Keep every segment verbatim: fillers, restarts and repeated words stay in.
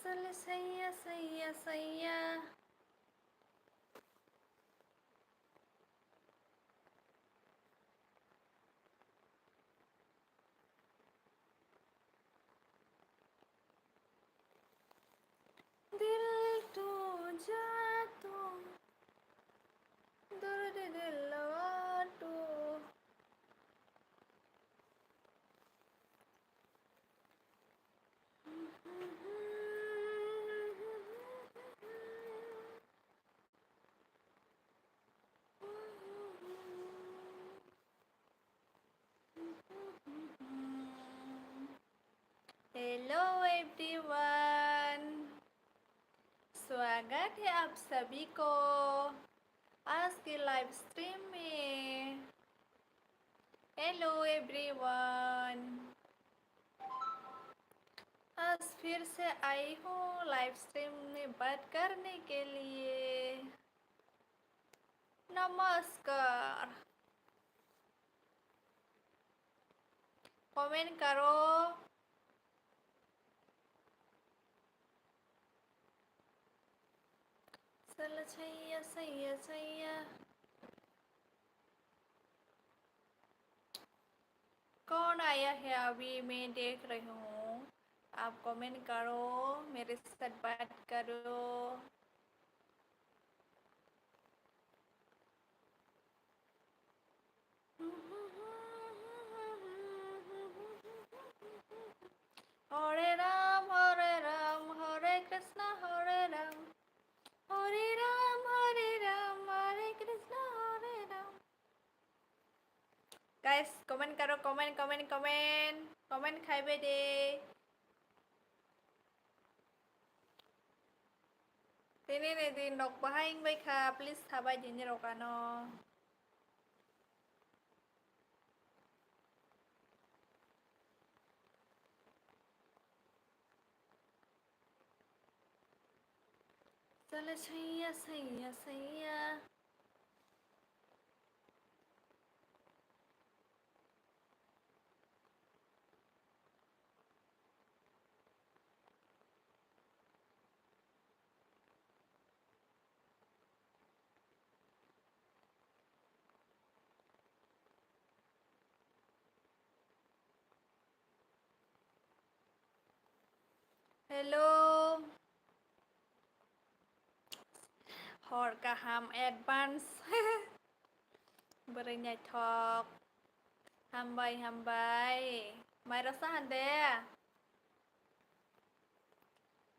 Sale saiya, saiya, saiya. दिल तो जा तो दर्द दिलवा तो। Hello everyone, स्वागत है आप सभी को आज के लाइव स्ट्रीम में। Hello everyone, आज फिर से आई हूँ लाइव स्ट्रीम में बात करने के लिए। नमस्कार। कमेंट करो। चलो छैया, छैया, छैया। कौन आया है? अभी मैं देख रही हूँ, आप कमेंट करो, मेरे साथ बात करो। हरे राम हरे राम हरे कृष्ण हरे राम हरे राम हरे राम हरे कृष्ण हरे Ram. Guys, comment karo, comment, comment, comment, comment khai bai de. Tini ni din rok bahai wng bai kha, please sabai di nirok ano. Sale saiya, saiya, saiya. Hello. Hor kaham advance. Bwrwi naithok. Hambai, hambai. Mai rasa hande.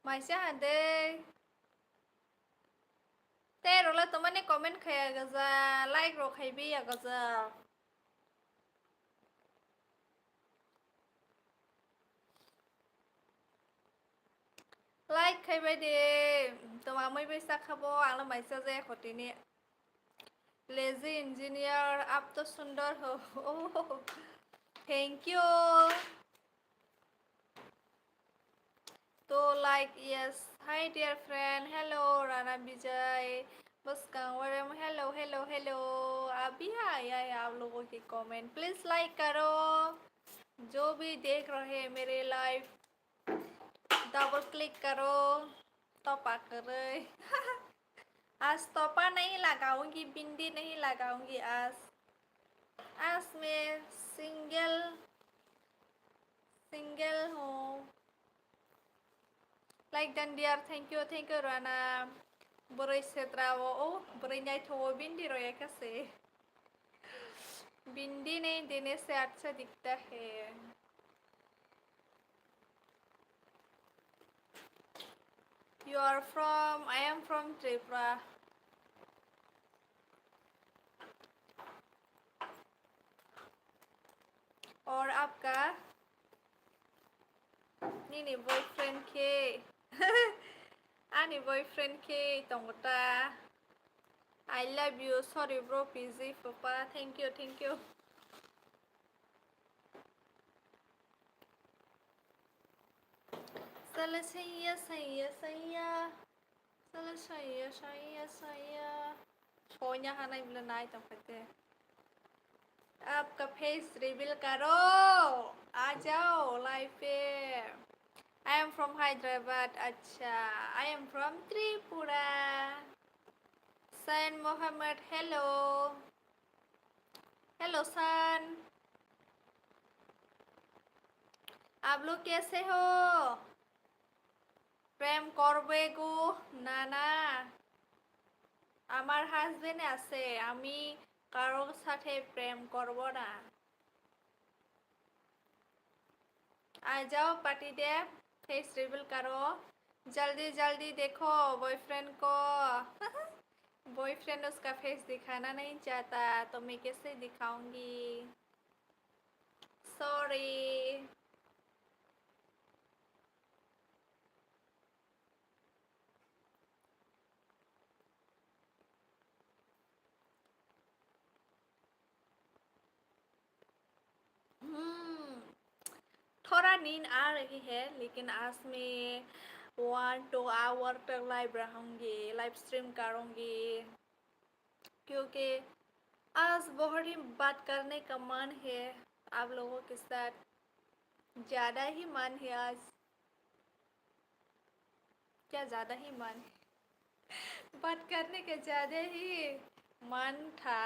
Mai sa hande. Tei rwla tongmani comment khaya gaja, like rok khaibi ya gaja. Like khaibai de, toma mui bai sakha bo, ang no mai sa jaya kho tini. Lazy engineer, ab to sundor ho. Oh, thank you. To like, yes. Hi dear friend. Hello Rana Bijay. Bwskang warem. Hello, hello, hello. Abhi hai hai aap logo ki comment. Please like karo. Jo bhi dekh rahe mere live. Double click karo. Topa kwrwi. आज तोपा नहीं लगाऊंगी, बिंदी नहीं लगाऊंगी आज। आज मैं single, single हूँ। Like done dear, thank you, thank you Rana. Bwrwi setra o, o bwrwi naitho o bindi roya kase. Bindi nahi dene se accha dikhta hai. You are from, I am from Tripura. Or आपका? Nini boyfriend khe? Ani boyfriend khe tongo ta? I love you. Sorry bro, P G Papa. Thank you, thank you. Sala saiya, saiya, saiya. Sala saiya, saiya, saiya. Sonya hanai bela nai tong khaite. आपका face reveal करो, आ जाओ लाइव पे। I am from Hyderabad. Acha, I am from Tripura. Sayan Mohammed, hello. Hello, San. आप लोग कैसे हो? প্রেম করবে গো? না, না। আমার হাজবেন্ড আছে, আমি কারোর সাথে প্রেম করব না। आ जाओ पार्टी दे, फेस रिवील करो। जल्दी जल्दी देखो बॉयफ्रेंड को। बॉयफ्रेंड उसका फेस दिखाना नहीं चाहता, तो मैं कैसे दिखाऊंगी? सॉरी। हम्म, थोड़ा नींद आ रही है, लेकिन आज मैं वन टू आवर तक लाइव रहूंगी, लाइव स्ट्रीम करूंगी, क्योंकि आज बहुत ही बात करने का मन है आप लोगों के साथ, ज़्यादा ही मन है आज। क्या ज्यादा ही मन? बात करने का ज्यादा ही मन था।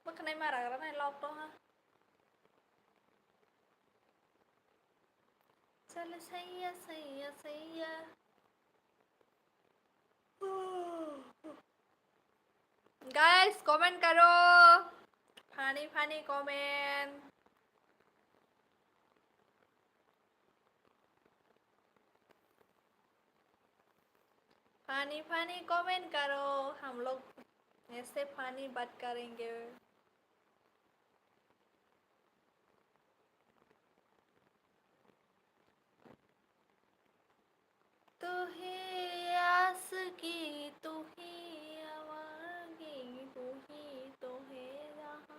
Makhanai mara gra nai lok to ha. Chale saiya, saiya, saiya. Guys, comment karo. Funny, funny comment. Funny, funny comment karo. हम लोग ऐसे funny बात करेंगे। तू ही आशिकी, तू ही आवाज़ी, तू ही तो है जहाँ।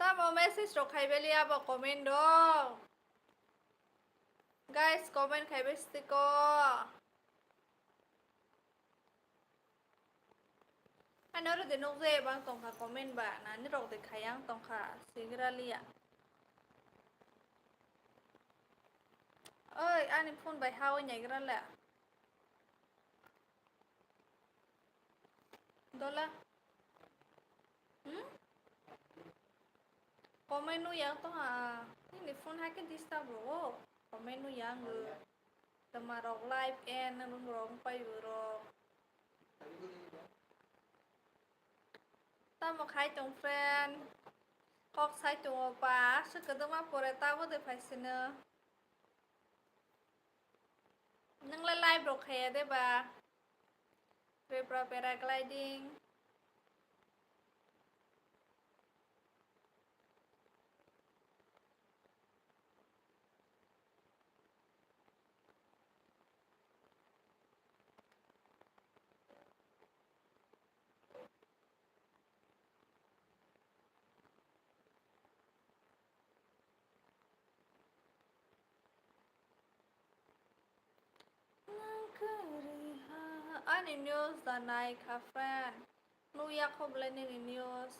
Tamo message rok khai beli abo comment rok. Guys, comment khai besti ko. Ani oro de nukjai bang tongkha comment ba, nani rok de khayang tongkha, sigra liya. Oi, ani phone bai ha oi naigra la. Dola. Hmm? Comment no yang tongha. Nini phone ha ke disturb ro. Comment no yang. Tama rok live and rung rong pai rok. Tamo khai tong friend? Kok sai tongo ba, aswk kwdwma pore tabo de phaisino. Nwng le live rok khaya de ba? Tripura paragliding. Ani news da nai kha friend. Nukya kho belai nini news.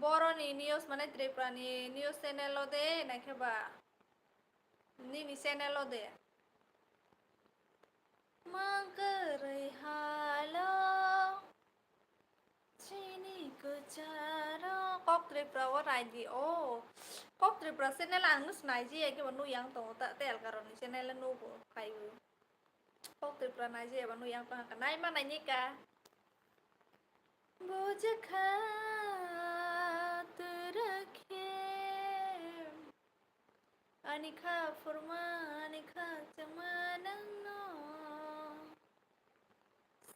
Boroni news mane Tripura ni news channel o de naikhe ba. Nini channel o de. Mangkwrwi halo chini kwcharo. Kok Tripura o nai di o. Kok Tripura channel ang nus nai ji ya khe bo nuyang tongo ta, tel karoni channel o nugo phaibo. Kok Tripura nai ji ya bo nuyang tong kha nai ma nai ni ka. Bujikha twrwkhe. Ani kha phurma, ani kha chama nangno.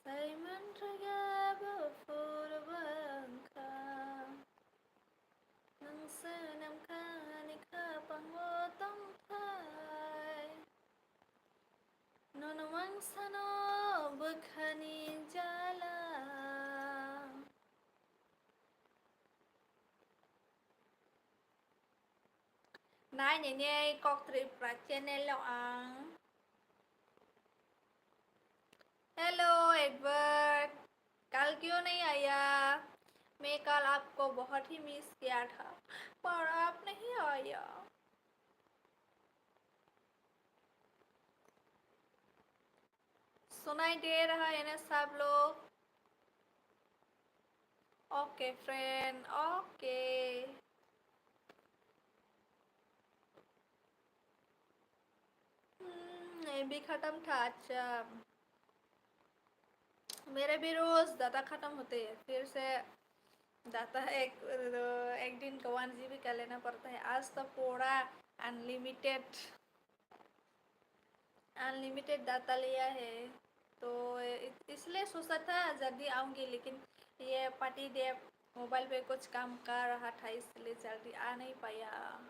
Saiman rwya bo phurba wngkha. Nang swnam kha ani kha pango tong Nai nene kok Tripura channel lo ang. Hello Edward, कल क्यों नहीं आया? मैं कल आपको बहुत ही मिस किया था, पर आप नहीं आया। सुनाई दे रहा है ना सब लोग? Okay friend, okay. Hmm, MB खत्म था, अच्छा। मेरे भी रोज डाटा खत्म होते हैं, फिर से डाटा एक, एक दिन का वन जीबी का लेना पड़ता है। आज तो पूरा अनलिमिटेड, अनलिमिटेड डाटा लिया है, तो इ-, इसलिए सोचा था जल्दी आऊँगी, लेकिन ये पति देव मोबाइल पे कुछ काम कर रहा था, इसलिए जल्दी आ नहीं पाया।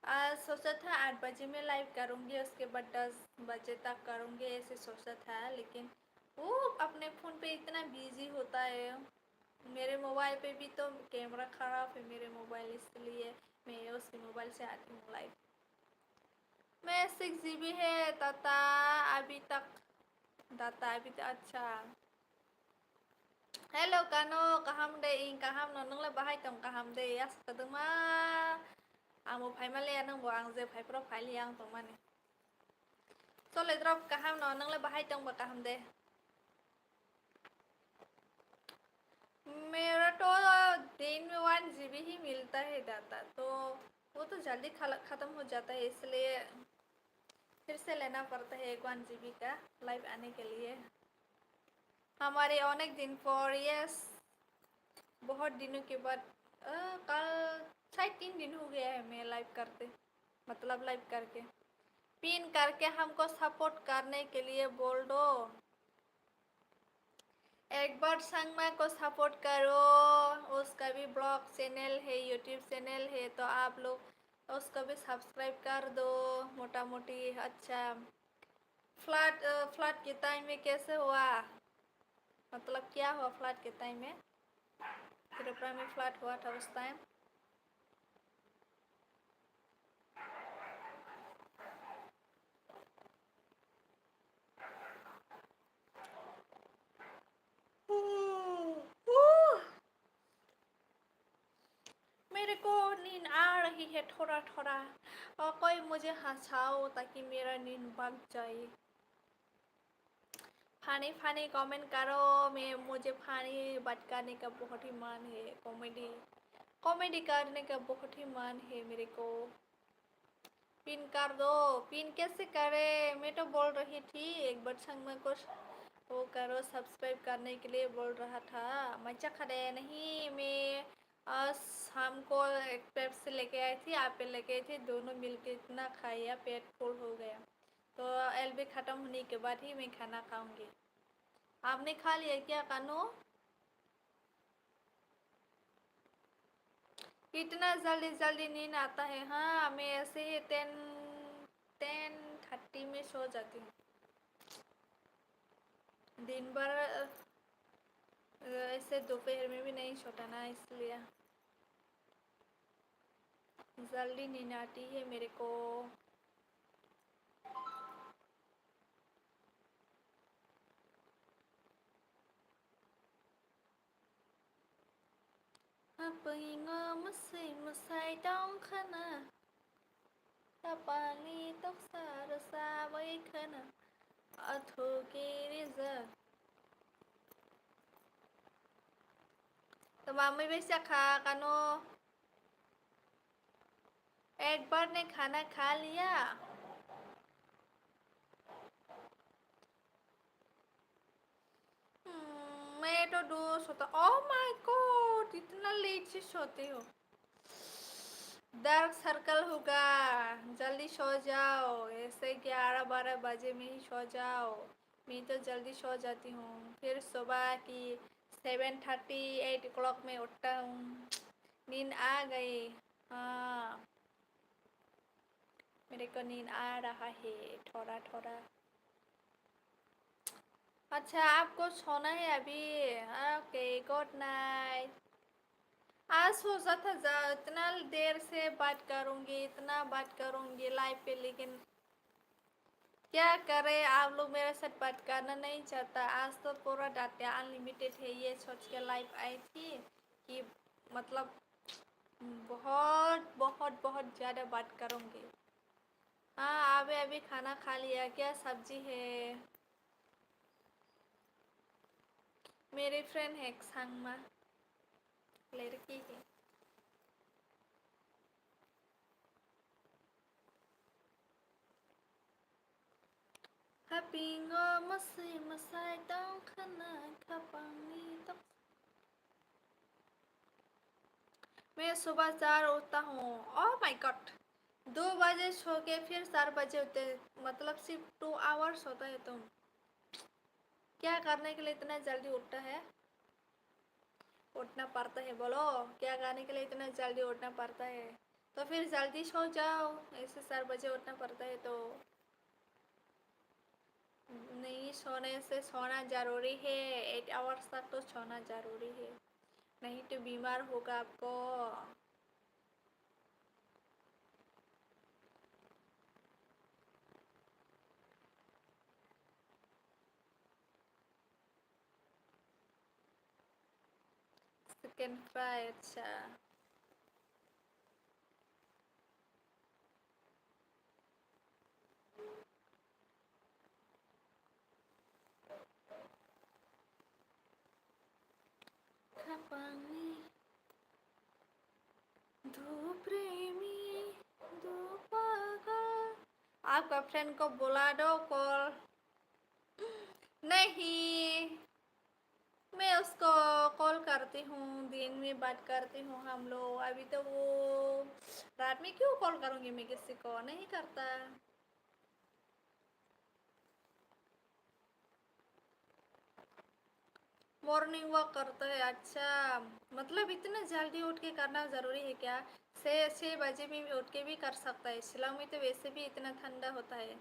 आज सोचा था आठ बजे में लाइव करूँगी, उसके बाद दस बजे तक करूँगी, ऐसे सोचा था, लेकिन वो अपने फ़ोन पे इतना बिजी होता है। मेरे मोबाइल पे भी तो कैमरा ख़राब है मेरे मोबाइल, इसलिए मैं उसके मोबाइल से आती हूँ लाइव। मैं सिक्स जीबी है डाटा अभी तक, डाटा अभी तक, अच्छा। Hello Kano, kaham de? Ing kaham no, nwng le bahai tong kaham de? Yas kadwma, ang bo phaima le ya, nwng bo ang je phai phro phai li ya ang tongmani. Chole drop kaham no, nwng le bahai tong ba kaham de? मेरा तो दिन में one GB ही मिलता है डाटा, तो वो तो जल्दी खला-, खत्म हो जाता है, इसलिए फिर से लेना पड़ता है एक वन जीबी का लाइव आने के लिए। हमारे अनेक दिन पर, यस, बहुत दिनों के बाद, अ, कल शायद तीन दिन हो गया है मैं लाइव करते, मतलब लाइव करके। पिन करके हमको सपोर्ट करने के लिए बोल दो। एडवर्ड संगमा को सपोर्ट करो, उसका भी ब्लॉग चैनल है, यूट्यूब चैनल है, तो आप लोग उसको भी सब्सक्राइब कर दो। मोटा मोटी, अच्छा, फ्लड, अ, फ्लड के टाइम में कैसे हुआ, मतलब क्या हुआ फ्लड के टाइम में? त्रिपुरा में फ्लड हुआ था उस टाइम। मेरे को नींद आ रही है थोड़ा थोड़ा, और कोई मुझे हंसाओ ताकि मेरा नींद भाग जाए। फनी फनी कमेंट करो, मैं, मुझे फनी बात करने का बहुत ही मन है, कॉमेडी, कॉमेडी करने का बहुत ही मन है मेरे को। पिन कर दो। पिन कैसे करें? मैं तो बोल रही थी एक बार संग में कुछ वो करो, सब्सक्राइब करने के लिए बोल रहा था। मजा खड़े नहीं, मैं, अ, शाम को एक पेप्सी लेके आई थी, एप्पल लेके आई थी, दोनों मिलके इतना खाया, पेट फुल हो गया। तो एलबी खत्म होने के बाद ही मैं खाना खाऊंगी। आपने खा लिया क्या कानू? इतना जल्दी जल्दी नींद आता है? हाँ, मैं ऐसे ही टेन, टेन थर्टी में सो जाती हूँ। दिन भर, अ, ऐसे दोपहर में भी नहीं सोता ना, इसलिए जल्दी नींद आती है मेरे को। Hapui ngo mwsui mwsai tong khwna, kapalni toksa rwchabwi khwna, athuki rijak. Twma mui bai chakha kano. एक बार ने खाना खा लिया। हम्म, मैं तो दो सोता। Oh my God, इतना लेट से सोते हो? डार्क सर्कल होगा, जल्दी सो जाओ। ऐसे ग्यारह बारह बजे में ही सो जाओ। मैं तो जल्दी सो जाती हूँ, फिर सुबह की सेवन थर्टी, एट ओ क्लॉक में उठता हूँ। नींद आ गई। हाँ, मेरे को नींद आ रहा है थोड़ा थोड़ा। अच्छा, आपको सोना है अभी? Okay, good night. आज सोचा था जा, इतना देर से बात करूंगी, इतना बात करूंगी लाइव पे, लेकिन क्या करें, आप लोग मेरे साथ बात करना नहीं चाहता। आज तो पूरा डाटा अनलिमिटेड है, ये सोच के लाइव आई थी कि मतलब बहुत, बहुत, बहुत ज़्यादा बात करूंगी। हाँ, अभी, अभी खाना खा लिया। क्या सब्जी है? मेरी फ्रेंड है एक संगमा, लड़की है। Hapingo masui masai tong khana khapangni tok. मैं सुबह चार उठता हूँ। Oh my God, दो बजे सो के फिर चार बजे उठते, मतलब सिर्फ टू आवर्स होता है तुम। क्या करने के लिए इतना जल्दी उठता है? उठना पड़ता है, बोलो, क्या करने के लिए इतना जल्दी उठना पड़ता है? तो फिर जल्दी सो जाओ, ऐसे चार बजे उठना पड़ता है तो। नहीं, सोने से सोना जरूरी है, एट आवर्स तक तो सोना जरूरी है, नहीं तो बीमार होगा आपको। चिकन फ्राई, अच्छा। Khapangni दो प्रेमी, दो पागल। आपका फ्रेंड को बुला दो कॉल। नहीं, मैं उसको कॉल करती हूँ, दिन में बात करती हूँ हम लोग। अभी तो वो रात में क्यों कॉल करूँगी मैं किसी को, नहीं करता। मॉर्निंग वॉक करता है, अच्छा, मतलब इतना जल्दी उठ के करना ज़रूरी है क्या? छः, छः बजे भी उठ के भी कर सकता है। शिलोंग में तो वैसे भी इतना ठंडा होता है,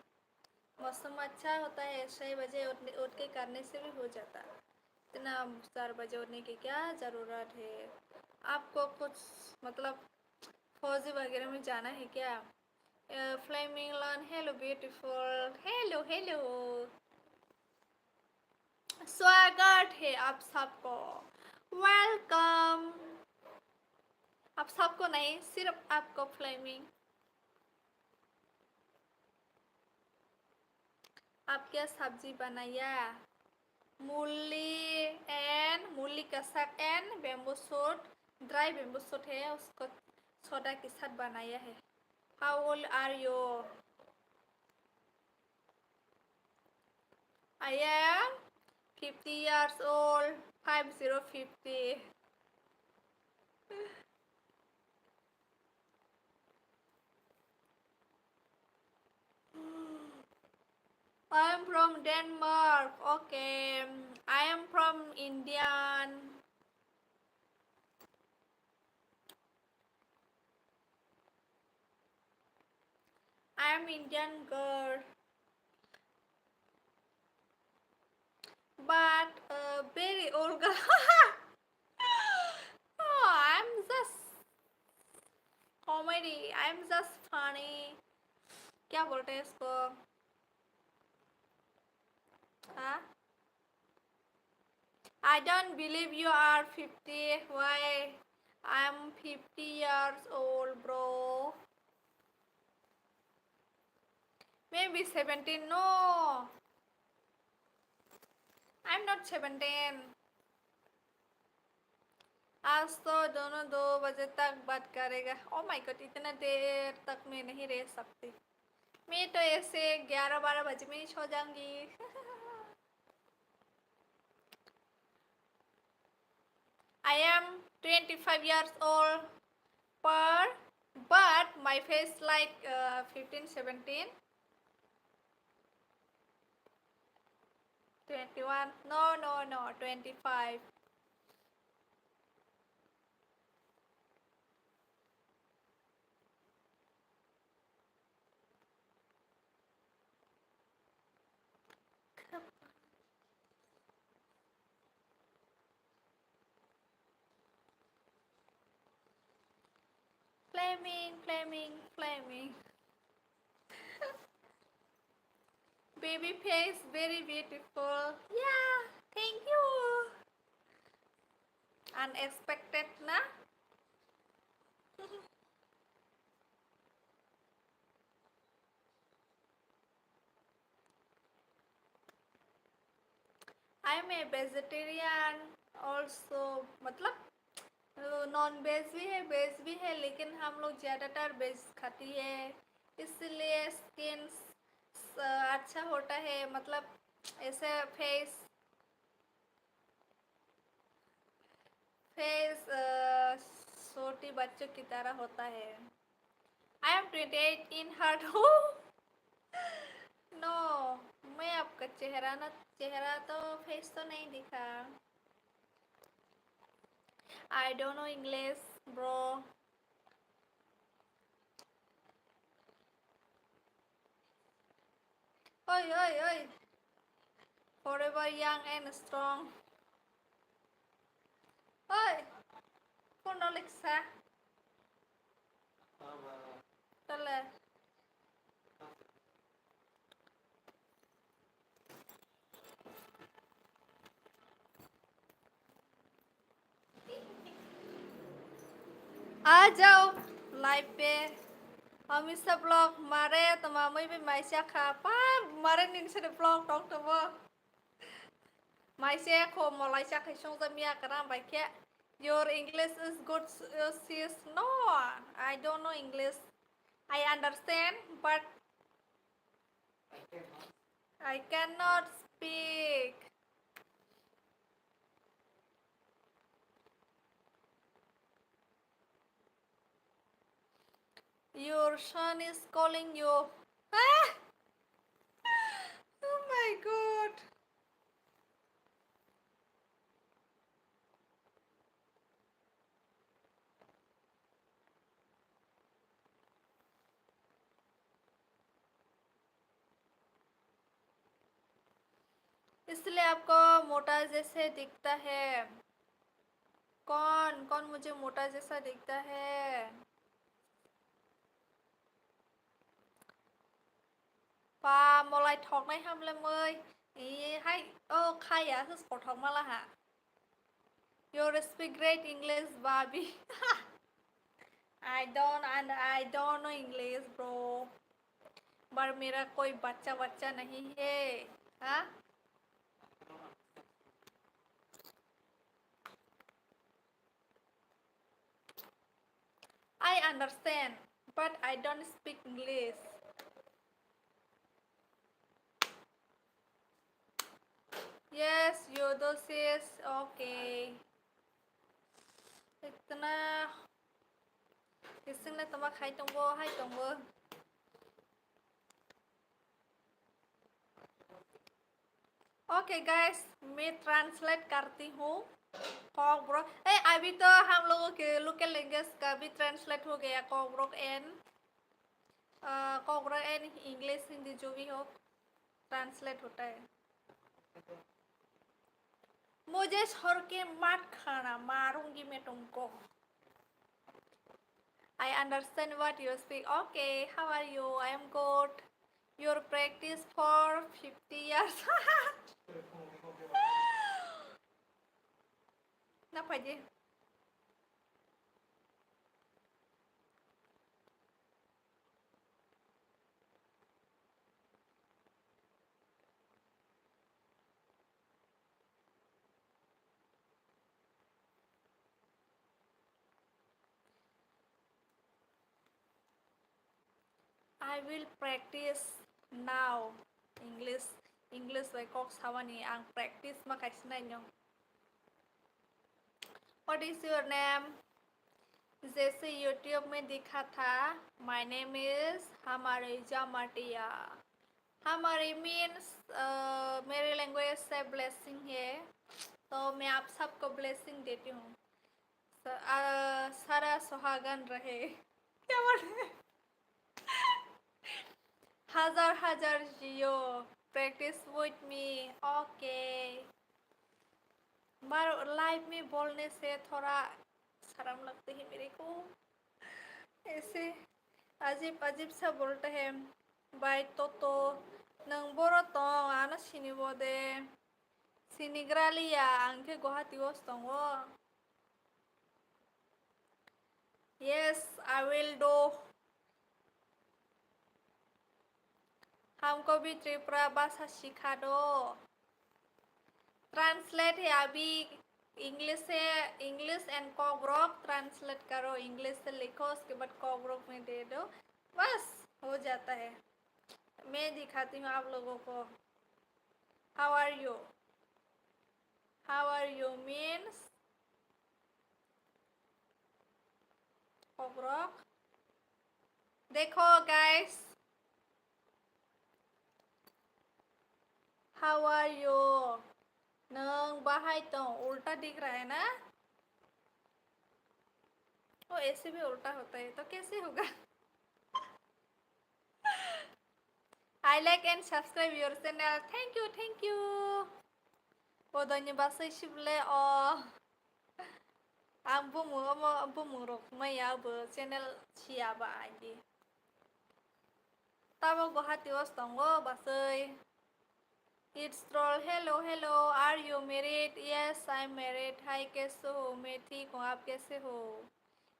मौसम अच्छा होता है, छः बजे उठ, उठ के करने से भी हो जाता। इतना चार बजे उठने की क्या ज़रूरत है? आपको कुछ, मतलब, फौजी वगैरह में जाना है क्या? Fleming lawn, hello beautiful, hello, hello. स्वागत है आप सबको, वेलकम। आप सबको नहीं, सिर्फ आपको, फ्लेमिंग। आप क्या सब्जी बनाया? मूली and मूली का साग and bamboo shoot, dry bamboo shoot है, उसको सोडा के साथ बनाया है। How old are you? I am fifty years old, five zero fifty. I am from Denmark. Okay, I am from Indian. I am Indian girl, but uh, very old girl. Oh, I'm just comedy. I'm just funny. क्या बोलते हैं इसको? हाँ? I don't believe you are fifty. Why? I'm fifty years old, bro. Maybe seventeen. No, I'm not seventeen. आज तो दोनों दो बजे तक बात करेगा। Oh my God, इतना देर तक मैं नहीं रह सकती। मैं तो ऐसे ग्यारह बारह बजे में ही सो जाऊंगी। I am twenty-five years old, per, but my face like uh, fifteen, seventeen, twenty-one. No, no, no, twenty-five. Flaming, flaming, flaming. Baby face very beautiful. Yeah, thank you. Unexpected na? I am a vegetarian also, मतलब, अ, non veg भी है, वेज भी है, लेकिन हम लोग ज़्यादातर वेज खाती है, इसलिए स्किन स-, अच्छा होता है, मतलब, ऐसे फेस, फेस, अ, छोटी बच्चों की तरह होता है। I am twenty eight in heart. No, मैं आपका चेहरा ना, चेहरा तो, फेस तो नहीं दिखा। I don't know English, bro. Oi, oi, oi. Forever young and strong. Oi. Phone no liksa. Tole. आ जाओ लाइव पे। Amisa vlog mare toma mui bai maisa kha. Pa mare ning sere vlog tong tobo. Maisa kho molai cha khai song jam ya kara bai khe. Your English is good, uh, sis. No, I don't know English. I understand, but I cannot speak. Your son is calling you. Ah! Oh my God. इसलिए आपको मोटा जैसे दिखता है। कौन, कौन मुझे मोटा जैसा दिखता है? Pa molai thoknai hamle mui. E hai, o khaya se kothok mala ha. You speak great English, Bobby. I don't, and I don't know English, bro. पर मेरा कोई बच्चा बच्चा नहीं है, हाँ? I understand, but I don't speak English. Yes, you do sis. Okay. Itna. Ising na toma khai tongbo, hai tongbo. Okay guys, मैं ट्रांसलेट करती हूँ। Kokborok, ए, अभी तो हम लोगों के लोकल लैंग्वेज का भी ट्रांसलेट हो गया। Kokborok and, a, Kokborok and English, Hindi जो भी हो, ट्रांसलेट होता है। मुझे छोड़ के मत खाना, मारूंगी मैं तुमको। I understand what you speak. Okay, how are you? I am good. Your practice for fifty years. Na phaidi. I will practice now. English, English bai kok sabani ang practice ma kaisa nai no. What is your name? जैसे YouTube में दिखा था, my name is हमारे जमाटिया। हमारे means, अ, मेरे लैंग्वेज से ब्लेसिंग है, तो मैं आप सबको ब्लेसिंग देती हूँ। स-, अ, सारा सुहागन रहे। क्या बोल रहे हैं? हजार हजार जियो, practice with me, okay। बार लाइव में बोलने से थोड़ा शर्म लगती है मेरे को। Ese ajib ajib sa bolta hai. Bai Toto, nwng boro tong, ano sini bo de. Sinigra liya, ang khe Guwahati o tongo. Yes, I will do. हमको भी त्रिपुरा भाषा सिखा दो। Translate है अभी, English से, English and Kokborok translate करो, English से लिखो, उसके बाद Kokborok में दे दो, बस हो जाता है। मैं दिखाती हूँ आप लोगों को। How are you? How are you means Kokborok. देखो guys, how are you? नों बाहाय तो उल्टा दिख रहा है ना? वो ऐसे भी उल्टा होता है, तो कैसे होगा? I like and subscribe your channel. Thank you, thank you. Bodoni basai sible o. Ang bumung omo bumung rok maya bo channel siya ba aidi. Tabo Guwahati o tongo basai. It's troll. Hello, hello. Are you married? Yes, I'm married. Hi, कैसे हो? मैं ठीक हूँ, आप कैसे हो?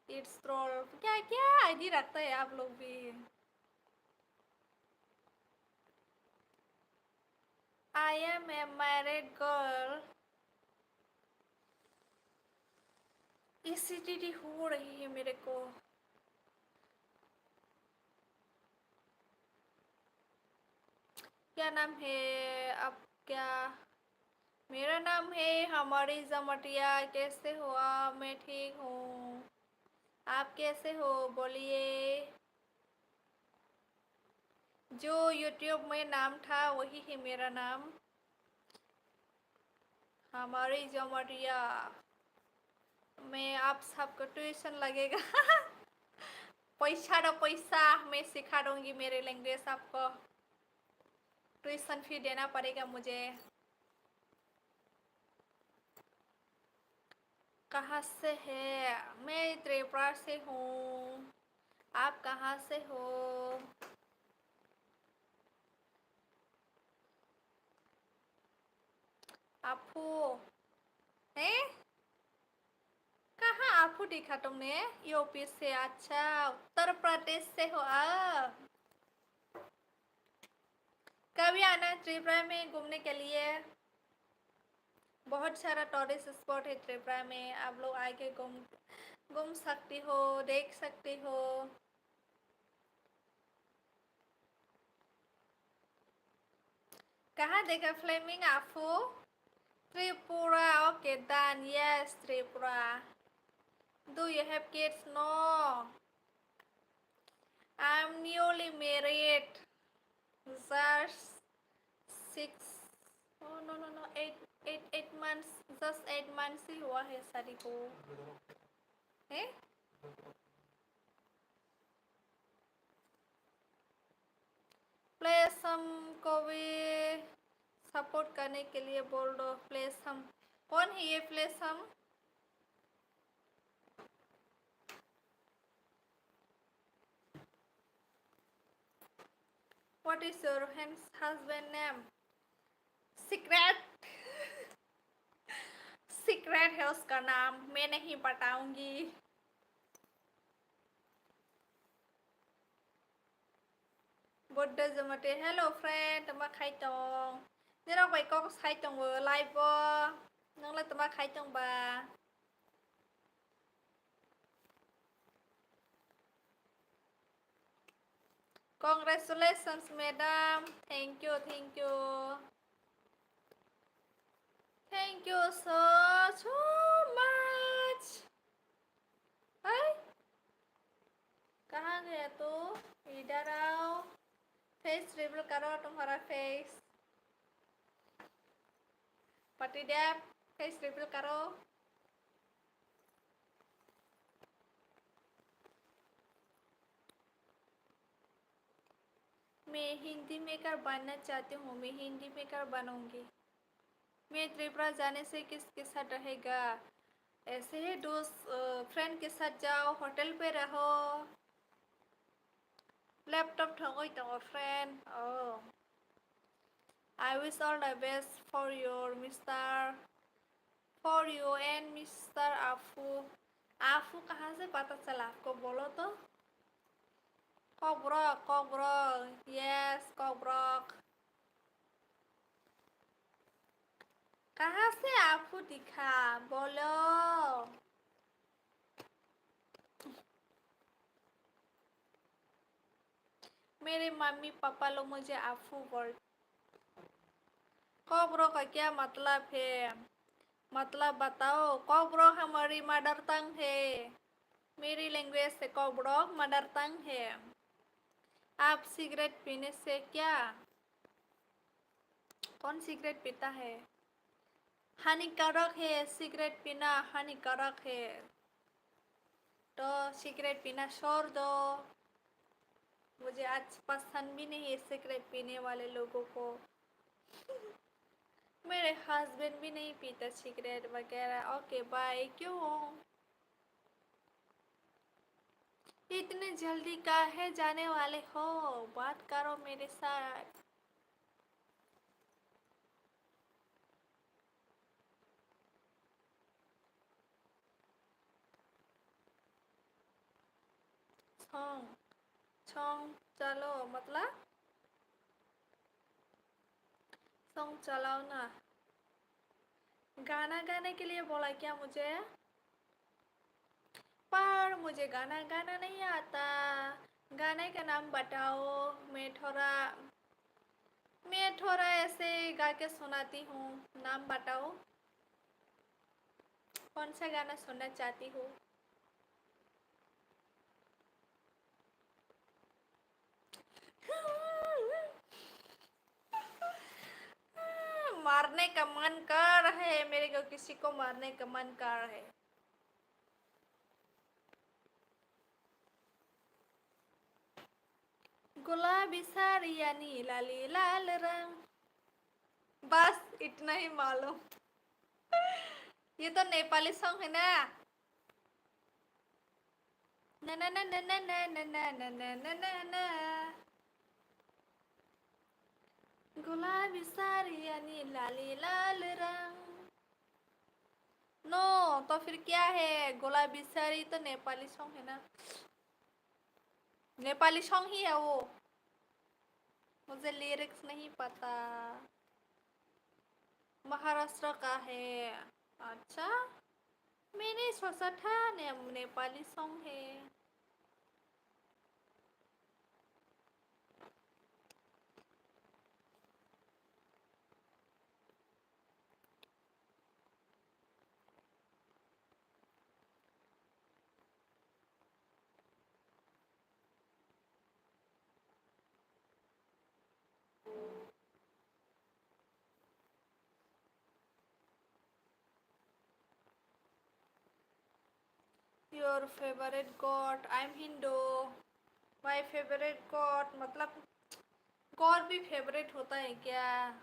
It's troll. क्या क्या आईडी रखता है आप लोग भी? I am a married girl. Acidity हो रही है मेरे को। क्या नाम है आपका? मेरा नाम है हमारी जमटिया। कैसे हो आप? मैं ठीक हूँ, आप कैसे हो? बोलिए। जो YouTube में नाम था, वही है मेरा नाम। हमारी जमरिया में आप सबको ट्यूशन लगेगा। पैसा दो पैसा, मैं सिखा दूंगी मेरी लैंग्वेज आपको। ट्यूशन फी देना पड़ेगा मुझे। कहाँ से है? मैं त्रिपुरा से हूँ। आप कहाँ से हो? Aphu. हैं? कहाँ aphu दिखा तुमने? यूपी से। अच्छा, उत्तर प्रदेश से हो आप। कभी आना त्रिपुरा में घूमने के लिए। बहुत सारा टूरिस्ट स्पॉट है त्रिपुरा में, आप लोग आके घूम, घूम सकती हो, देख सकती हो। कहाँ देखा फ्लेमिंग आफू? Tripura. Okay, done. Yes, Tripura. Do you have kids? No. I'm newly married. Just six. Oh, no, no, no. Eight, eight, eight months. Just eight months ही हुआ है शादी को। हैं? प्लेसम को भी सपोर्ट करने के लिए बोल दो। प्लेसम कौन है ये प्लेसम? What is your husband name? Secret. Secret है उसका नाम, मैं नहीं बताऊंगी। Birthday jomate, hello friend, tama khai tong? Nirok bai kok sai tong bo live bo. Nang le tama khai tong ba? Congratulations, madam. Thank you, thank you. Thank you so, so much. Hey? कहाँ गया तू? इधर आओ। Face reveal करो तुम्हारा face। पतिदेव, face reveal करो। मैं हिंदी मेकर बनना चाहती हूँ, मैं हिंदी मेकर बनूंगी। मैं त्रिपुरा जाने से किसके साथ रहेगा? ऐसे ही दोस्त, अ, फ्रेंड के साथ जाओ, होटल पे रहो। Laptop thongwi tongo, friend. Oh. I wish all the best for your mister, for you and mister Afu. Afu kahan se pata chala aapko, bolo to? Kokborok, Kokborok. Yes, Kokborok. Kahan se Afu dikha, bolo? मेरे mummy papa लोग मुझे आफू बोल। Kokborok ka kya matlab hai? Matlab batao. Kokborok hamari mother tongue hai. मेरी language se Kokborok mother tongue hai. आप सिगरेट पीने से क्या? कौन सिगरेट पीता है? हानिकारक है, सिगरेट पीना हानिकारक है। तो सिगरेट पीना छोड़ दो। मुझे आज पसंद भी नहीं है सिगरेट पीने वाले लोगों को। मेरे हस्बैंड भी नहीं पीता सिगरेट वगैरह। Okay, bye. क्यों? इतने जल्दी काहे जाने वाले हो? बात करो मेरे साथ। Song, song chalo, matlab? Song chalao na. गाना गाने के लिए बोला क्या मुझे? पर मुझे गाना गाना नहीं आता। गाने का नाम बताओ, मैं थोड़ा, मैं थोड़ा ऐसे गा के सुनाती हूँ। नाम बताओ, कौन सा गाना सुनना चाहती हो? मारने का मन कर रहा है, मेरे को किसी को मारने का मन कर रहा है। गुलाबी साड़ी यानी लाली लाल रंग। बस इतना ही मालूम। ये तो नेपाली सॉन्ग है ना? ना, ना, ना, ना। गुलाबी साड़ी यानी लाली लाल रंग। No, तो फिर क्या है? गुलाबी साड़ी तो नेपाली सॉन्ग है ना? नेपाली सॉन्ग ही है वो। मुझे लिरिक्स नहीं पता। महाराष्ट्र का है। अच्छा, मैंने सोचा था ने-, नेपाली सॉन्ग है। Your favorite god? I am Hindu. My favorite god, मतलब, god भी फेवरेट होता है क्या?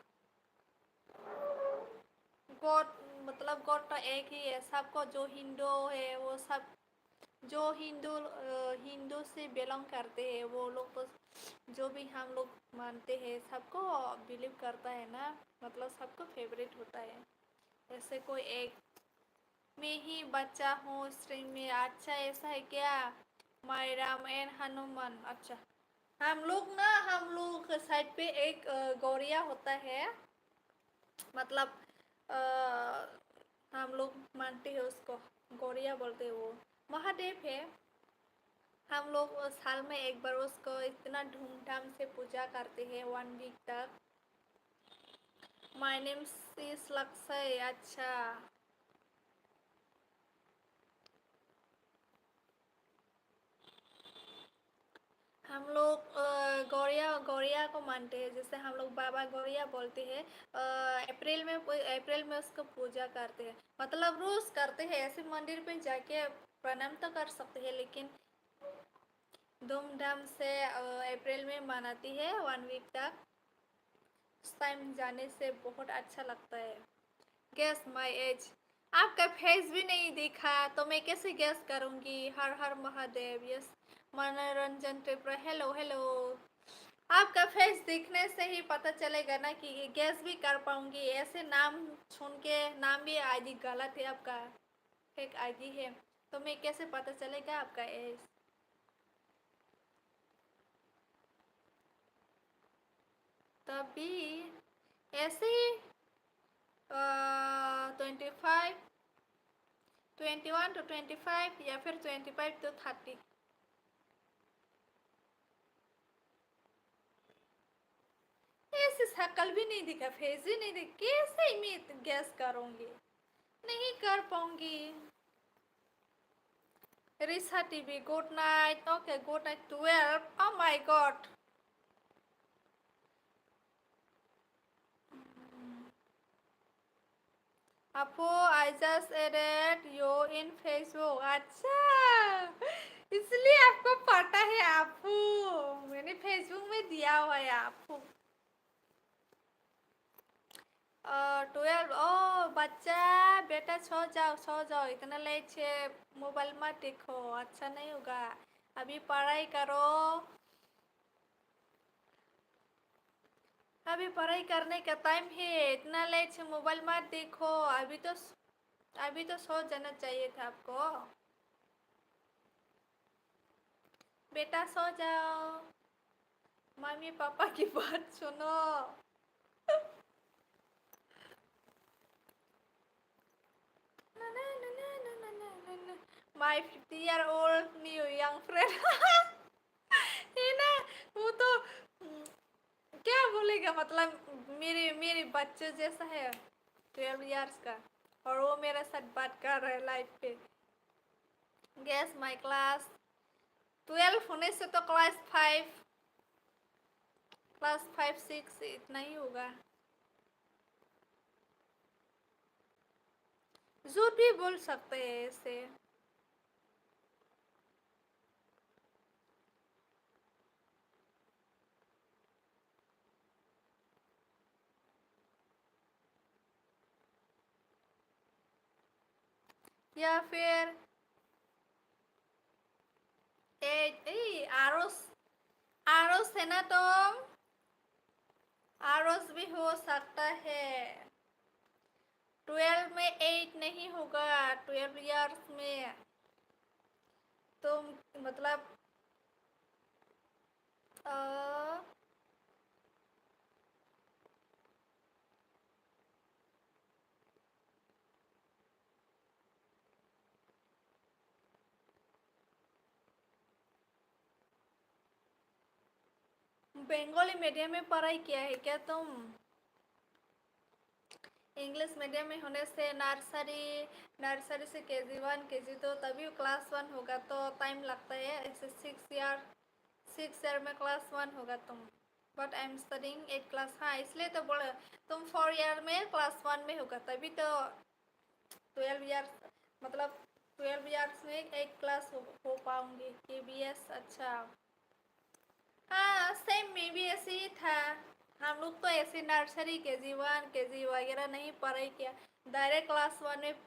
गॉड, मतलब, गॉड तो एक ही है, सबको जो हिंदू है, वो सब, जो हिंदू, अ, हिंदू से बिलोंग करते हैं, वो लोग तो, जो भी हम लोग मानते हैं, सबको बिलीव करता है ना, मतलब, सबको फेवरेट होता है। ऐसे कोई एक मैं ही बच्चा हूँ स्ट्रीम में। अच्छा, ऐसा है क्या? माई राम एंड हनुमान। अच्छा, हम लोग ना, हम लोग साइड पे एक, अ, गौरिया होता है, मतलब, अ, हम लोग मानते हैं उसको, गौरिया बोलते हैं, वो महादेव है। हम लोग साल में एक बार उसको इतना धूमधाम से पूजा करते हैं, वन वीक तक। My name is लक्ष्य। अच्छा। हम लोग, अ, गौरिया, गौरिया को मानते हैं, जैसे हम लोग बाबा गौरिया बोलते हैं। अ, अप्रैल में, अप्रैल में उसको पूजा करते हैं, मतलब रोज करते हैं। ऐसे मंदिर पे जाके प्रणाम तो कर सकते हैं, लेकिन धूमधाम से, अ, अप्रैल में मनाती है, वन वीक तक। उस टाइम जाने से बहुत अच्छा लगता है। Guess my age. आपका फेस भी नहीं दिखा, तो मैं कैसे गेस करूँगी? हर हर महादेव। यस, मनोरंजन त्रिपुरा, हेलो, हेलो। आपका फेस दिखने से ही पता चलेगा ना कि ये गेस भी कर पाऊंगी। ऐसे नाम सुन के, नाम भी आईडी गलत है आपका, फेक आईडी है, तो मैं कैसे पता चलेगा आपका एज? तभी ऐसे ही, अ, twenty five, twenty one to twenty five या फिर ट्वेंटी फ़ाइव टू थर्टी। ऐसे शकल भी नहीं दिखा, फेस भी नहीं दिखा, कैसे मैं गेस करूंगी? नहीं कर पाऊंगी। Risa T V, good night. Okay, good night, twelve. Oh my God. Apu, I just added you in Facebook. अच्छा, इसलिए आपको पता है आपू, मैंने Facebook में दिया हुआ है आपू। अ, ट्वेल्व। ओ बच्चा, बेटा सो जाओ, सो जाओ, इतना लेट से मोबाइल मत देखो, अच्छा नहीं होगा। अभी पढ़ाई करो, अभी पढ़ाई करने का टाइम है, इतना लेट से मोबाइल मत देखो। अभी तो, अभी तो सो जाना चाहिए था आपको। बेटा सो जाओ, मम्मी पापा की बात सुनो। My fifty year old new young friend। है ना, वो तो, हम्म, क्या बोलेगा, मतलब, मेरे, मेरे बच्चे जैसा है, ट्वेल्व इयर्स का, और वो मेरे साथ बात कर रहा है लाइव पे। Guess my class। ट्वेल्व होने से तो class five, class five, six इतना ही होगा। झूठ भी बोल सकते हैं ऐसे। या फिर एट, ए, आरोस, आरोस है ना तुम? आरोस भी हो सकता है। ट्वेल्व में एट नहीं होगा, ट्वेल्व इयर्स में तुम, मतलब, अ, बंगाली मीडियम में पढ़ाई किया है क्या तुम? इंग्लिश मीडियम में होने से नर्सरी, नर्सरी से केजी वन, केजी टू, तभी क्लास वन होगा, तो टाइम लगता है। ऐसे सिक्स ईयर, सिक्स ईयर में क्लास वन होगा तुम। But I am studying eight class। हाँ, इसलिए तो बोल रहे, तुम फोर ईयर में क्लास वन में होगा, तभी तो ट्वेल्व ईयर्स, मतलब, ट्वेल्व ईयर्स में एट क्लास हो, हो पाऊंगी। केबीएस, अच्छा। हाँ, सेम में भी ऐसे ही था। हम लोग तो ऐसे नर्सरी, केजी वन, केजी वगैरह नहीं पढ़ाई किया, डायरेक्ट क्लास वन में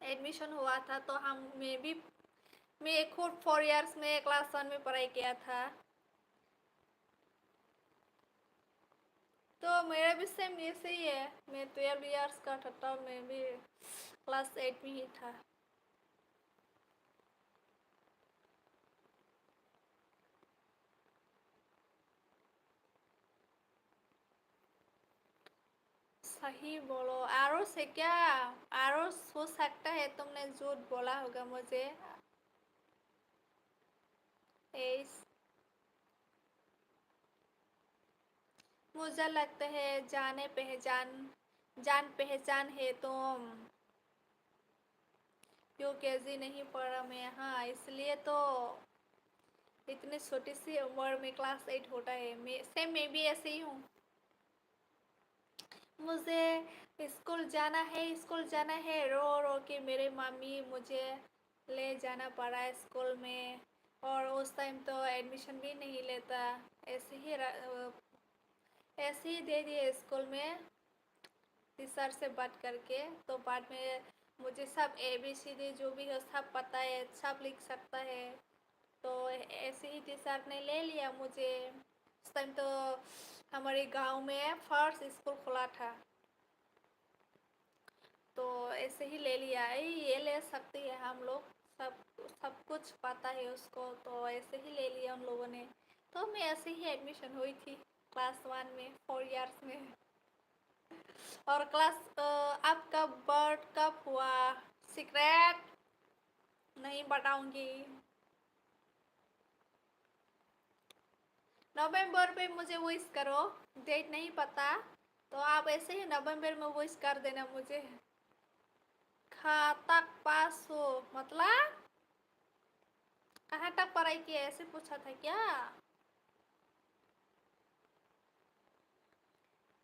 एडमिशन हुआ था, तो हम, मैं भी, मैं खुद फोर इयर्स में क्लास वन में पढ़ाई किया था। तो मेरा भी सेम ऐसे ही है, मैं ट्वेल्व इयर्स का था, तब मैं भी क्लास एट में ही था। सही बोलो, आरोस है क्या? आरोस हो सकता है, तुमने झूठ बोला होगा मुझे। एस, मुझे लगता है जाने पहचान, जान पहचान है तुम। यूकेजी नहीं पढ़ा मैं, हाँ, इसलिए तो इतनी छोटी सी उम्र में क्लास एट होता है। मैं, सेम मैं भी ऐसे ही हूँ। मुझे स्कूल जाना है, स्कूल जाना है, रो रो के मेरे मम्मी मुझे ले जाना पड़ा स्कूल में। और उस टाइम तो एडमिशन भी नहीं लेता, ऐसे ही र-, ऐसे ही दे दिए स्कूल में टीचर से बात करके। तो बाद में मुझे सब एबीसीडी जो भी है सब पता है, सब लिख सकता है। तो ऐसे ही टीचर ने ले लिया मुझे। उस टाइम तो हमारे गांव में फर्स्ट स्कूल खुला था। तो ऐसे ही ले लिया, "ए, ये ले सकती है हम लोग, सब, सब कुछ पता है उसको।" तो ऐसे ही ले लिया उन लोगों ने। तो मैं ऐसे ही एडमिशन हुई थी क्लास वन में, फोर इयर्स में। और क्लास, अ, आपका बर्थ कब हुआ? सीक्रेट नहीं बताऊंगी। नवंबर में मुझे विश करो, डेट नहीं पता, तो आप ऐसे ही नवंबर में विश कर देना मुझे। कहाँ तक पास हो, मतलब कहाँ तक पढ़ाई किया, ऐसे पूछा था क्या?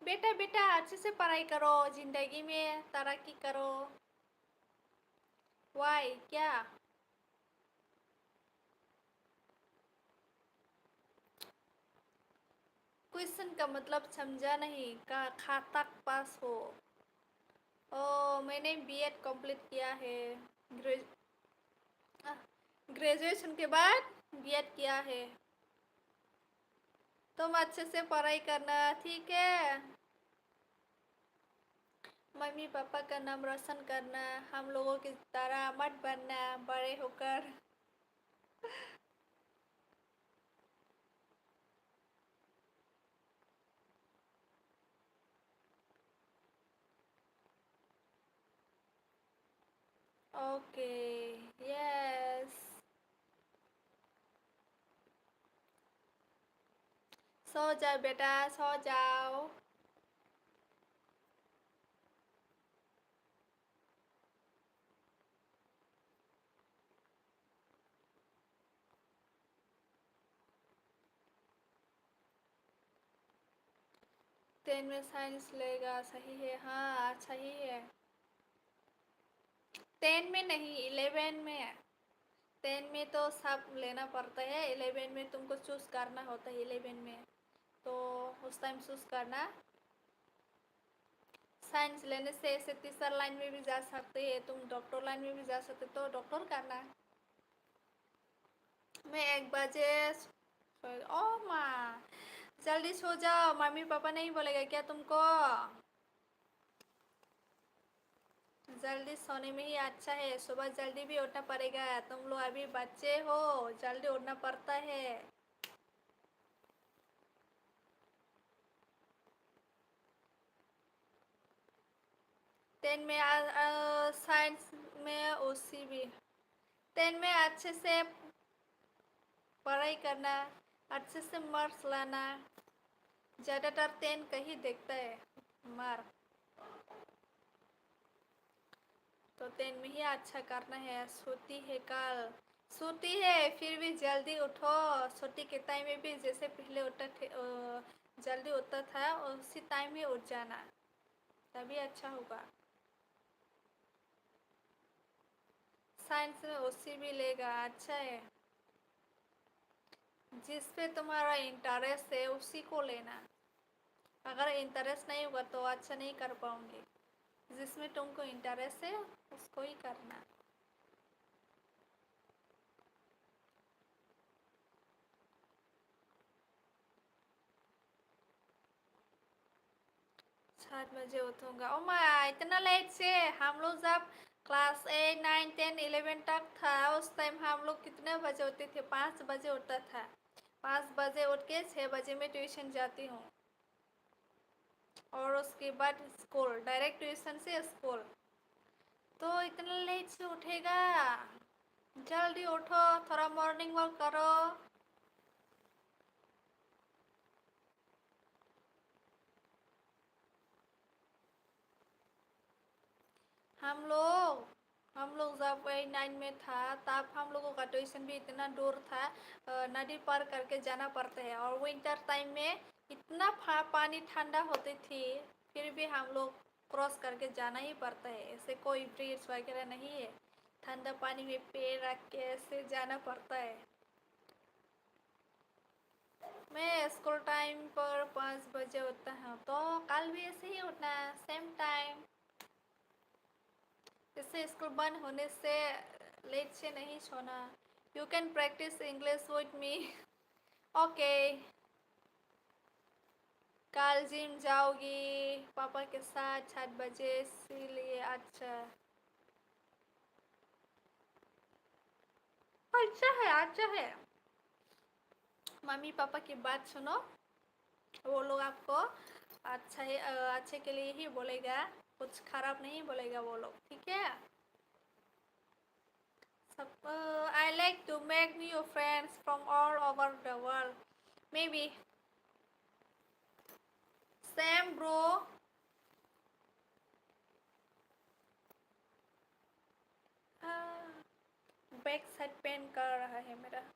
बेटा, बेटा, अच्छे से पढ़ाई करो, जिंदगी में तरक्की करो। वाई क्या? क्वेश्चन का मतलब समझा नहीं, का, कहाँ तक पास हो? ओ, मैंने बीएड कंप्लीट किया है, ग्रेजु-, आ, ग्रेजुएशन के बाद बीएड किया है। तुम अच्छे से पढ़ाई करना, ठीक है? मम्मी पापा का नाम रोशन करना, हम लोगों की तरह मत बनना बड़े होकर। Okay, yes. सो जाओ बेटा, सो जाओ। टेन में साइंस लेगा, सही है। हाँ, सही है। टेन में नहीं, इलेवन में। टेन में तो सब लेना पड़ता है, इलेवन में तुमको चूज़ करना होता है, इलेवन में तो उस टाइम चूज़ करना। साइंस लेने से ऐसे टीचर लाइन में भी जा सकते हैं तुम, डॉक्टर लाइन में भी जा सकते, तो डॉक्टर करना। मैं एक बजे सो-, ओ माँ, जल्दी सो जाओ, मम्मी पापा नहीं बोलेगा क्या तुमको? जल्दी सोने में ही अच्छा है, सुबह जल्दी भी उठना पड़ेगा। तुम लोग अभी बच्चे हो, जल्दी उठना पड़ता है। टेन में आ, आ, साइंस में ओसी भी। टेन में अच्छे से पढ़ाई करना, अच्छे से मार्क्स लाना। ज़्यादातर टेन का ही देखता है मार्क। तो टेन में ही अच्छा करना है। सोती है कल, सोती है, फिर भी जल्दी उठो। सोती के टाइम में भी जैसे पहले उठता थे, अ, जल्दी उठता था, उसी टाइम में उठ जाना, तभी अच्छा होगा। साइंस में ओसी भी लेगा, अच्छा है। जिस पे तुम्हारा इंटरेस्ट है, उसी को लेना। अगर इंटरेस्ट नहीं होगा, तो अच्छा नहीं कर पाओगे। जिसमें तुमको इंटरेस्ट है, उसको ही करना। सात बजे उठूंगा। ओ माँ, इतना लेट से? हम लोग जब class eight, nine, ten, eleven तक था, उस टाइम हम लोग कितने बजे उठते थे? पाँच बजे उठता था। पाँच बजे उठ के छः बजे मैं ट्यूशन जाती हूँ। और उसके बाद स्कूल, डायरेक्ट ट्यूशन से स्कूल। तो इतना लेट से उठेगा? जल्दी उठो, थोड़ा मॉर्निंग वॉक करो। हम लोग, हम लोग जब एट नाइन में था, तब हम लोगों का ट्यूशन भी इतना दूर था, अ, नदी पार करके जाना पड़ता है। और विंटर टाइम में इतना फा-, पानी ठंडा होती थी, फिर भी हम लोग क्रॉस करके जाना ही पड़ता है। ऐसे कोई ब्रिज वगैरह नहीं है, ठंडा पानी में पैर रख के ऐसे जाना पड़ता है। मैं स्कूल टाइम पर पाँच बजे उठता हूँ, तो कल भी ऐसे ही उठना, सेम टाइम। इससे स्कूल बंद होने से लेट से नहीं सोना, You can practice English with me. Okay. कल जिम जाओगी? पापा के साथ सात बजे इसीलिए। अच्छा। अच्छा है, अच्छा है। मम्मी पापा की बात सुनो, वो लोग आपको अच्छा ही, अ, अच्छे के लिए ही बोलेगा, कुछ खराब नहीं बोलेगा वो लोग, ठीक है? सब, अ, I like to make new friends from all over the world. Maybe. Same, bro. हाँ, बैक साइड पेन कर रहा है मेरा।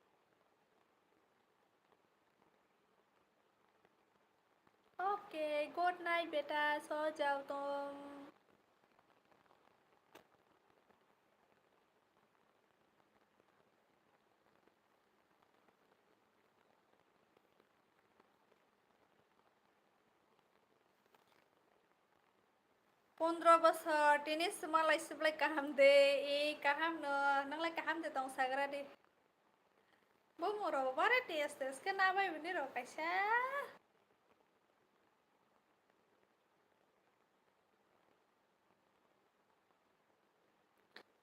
ओके, गुड नाइट बेटा, सो जाओ तुम। Pondro bosor, tini swmalai swblai kaham de, e kaham no, nwnglai kaham de tong sagra di. Bumung rok bare test test khe nabai bini rok kaisa.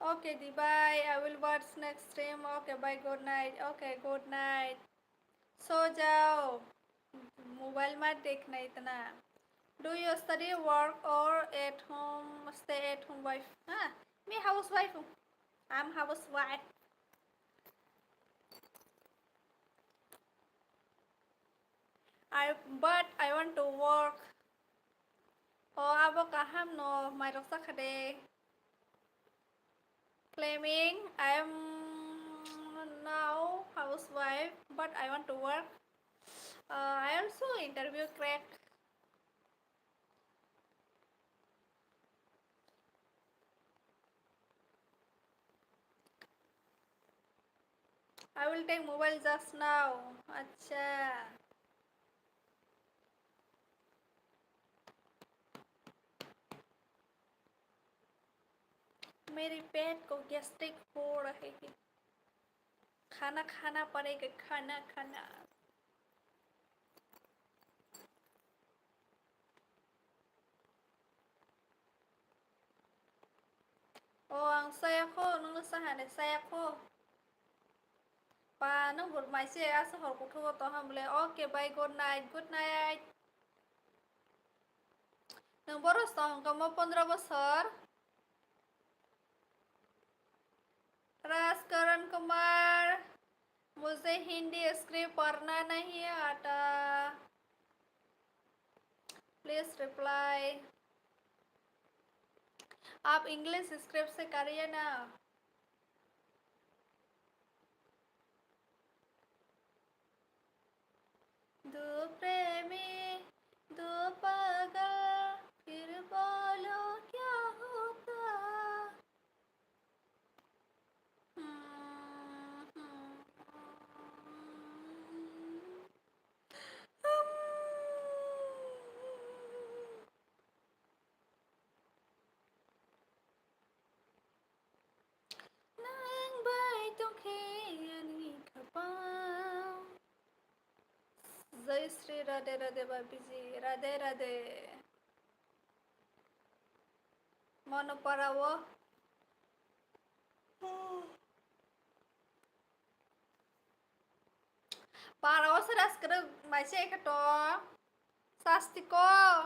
Okay, di bye. I will watch next stream. Okay, bye. Good night. Okay, good night. So jao. Mobile mat dekh na itna. Do you study, work, or at home? Stay at home wife. Ha? Me housewife. I'm housewife. I, but I want to work. O abo kaham no, mairok sakha de. Claiming I am now housewife, but I want to work. Uh, I also interview crack. I will take mobile just now. Acha. मेरे पेट को गैस्ट्रिक हो रहे हैं। खाना खाना पड़ेगा, खाना खाना। O ang saya kho, nung saya ne saya kho. Pa nung bur mai se asa hor kuthu to ham le. Okay, bye, good night, good night. Nung boros to hong kamo pondro bosor. Rajkaran कुमार, मुझे हिंदी स्क्रिप्ट पढ़ना नहीं आता, please reply. आप English script से करिए ना। दो प्रेमी, दो पागल, फिर बोलो क्या होता। Nang bai tongkhe ani khapang. Jai Shri Radhe Radhe Babiji, Radhe Radhe. Mono para o. Para o sera skrw maise ekha to. Sasti ko.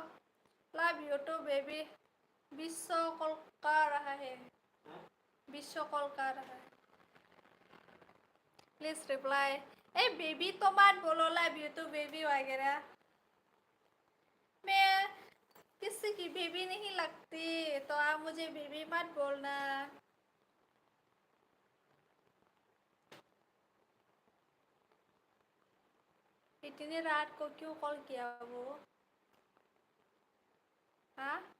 Love you too, baby. Biswa call kar raha hai. Biswa call kar raha hai. Please reply. ए बेबी तो मत बोलो, love you too baby वगैरह। मैं किसी की बेबी नहीं लगती, तो आप मुझे बेबी मत बोलना। इतनी रात को क्यों कॉल किया वो? हाँ,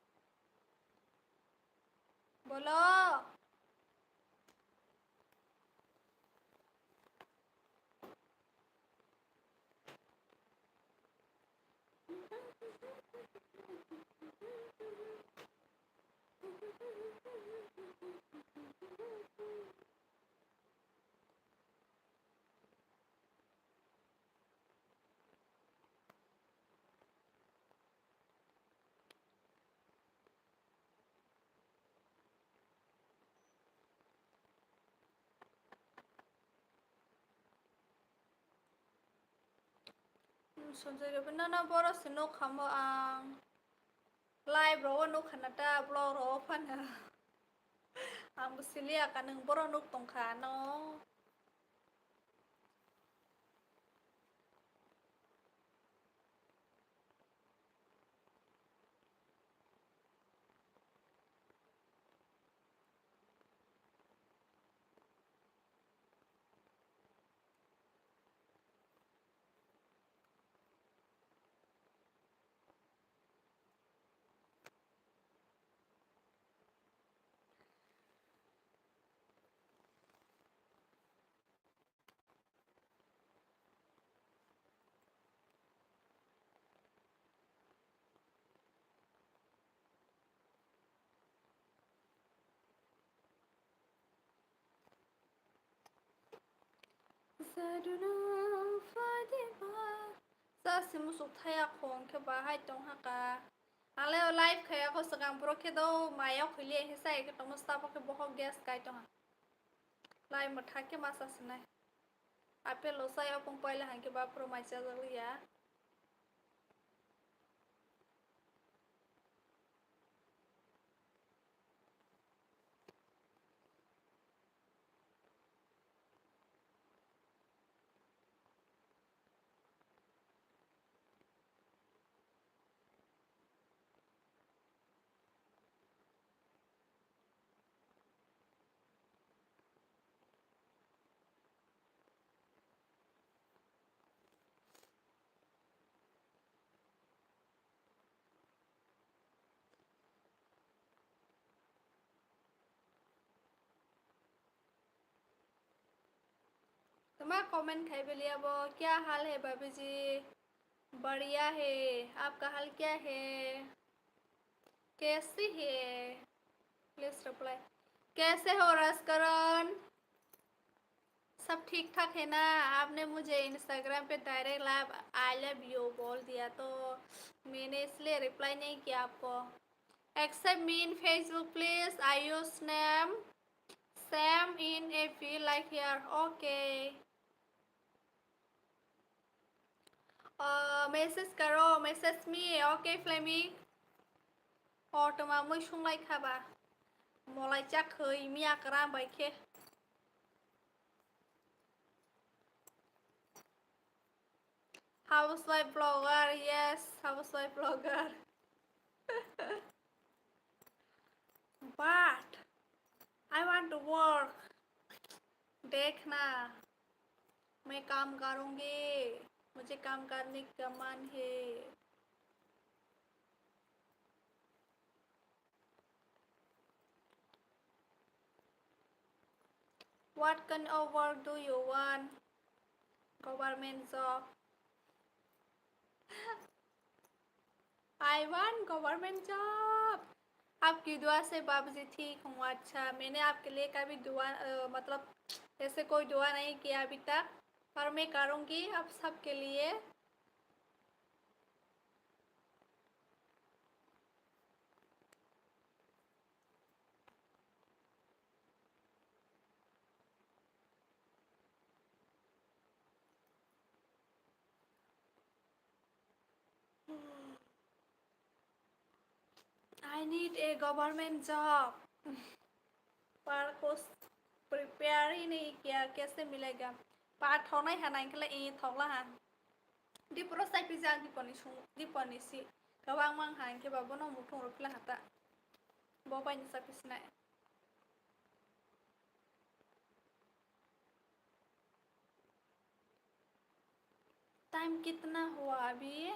बोलो। Sonjoi Rupin, no, no, boro se nuk kha mo ang. Live rogo nuk kha na ta, vlog rogo phano. Ang bo siliya ka, nwng boro nuk tong kha no. Saduna Fatima. Sa si musuk thaya khong khe bahai tong ha ka. Ale o live khaya ko swkang borok khe do maya khwili he sai khe tongma stop khe bohok gas kai tong ha. Live mo thak khe ma sa sinai. Apple lo sai opong paila hang khe ba pro mai cha jak ya. Tama comment khai beli abo, kya hal hai bhabhi ji? Badhiya hai, aapka hal kya hai? Kaise hai? Please reply. Kaise ho Rajkaran? सब ठीक ठाक है ना? आपने मुझे Instagram पे direct live I love you बोल दिया, तो मैंने इसलिए reply नहीं किया आपको। Accept me in Facebook, please. I use name same in F B like here. Okay. Uh, message karo, message me. Okay, Flaming. O toma mui sunglai khaba. Molai chak khoi miya kram bai khe. Housewife blogger, yes, housewife blogger. But I want to work. देखना, मैं काम करूँगी, मुझे काम करने का मन है। What kind of work do you want? Government job. I want government job. आपकी दुआ से बाबूजी ठीक हूँ। अच्छा, मैंने आपके लिए कभी दुआ, अ, मतलब, ऐसे कोई दुआ नहीं किया अभी तक, पर मैं करूँगी आप सबके लिए। I need a government job. Par ko prepare hi nahi kiya, kaise milega? Par thoknai ha nang khe le, eh, thokla ha. Diporo sai phi jang, diponi sung, diponi si. Kabang mang ha, hingke ba bono muthung rok phila ha ta. Bo bai ni sa phi sinai. Time कितना हुआ अभी?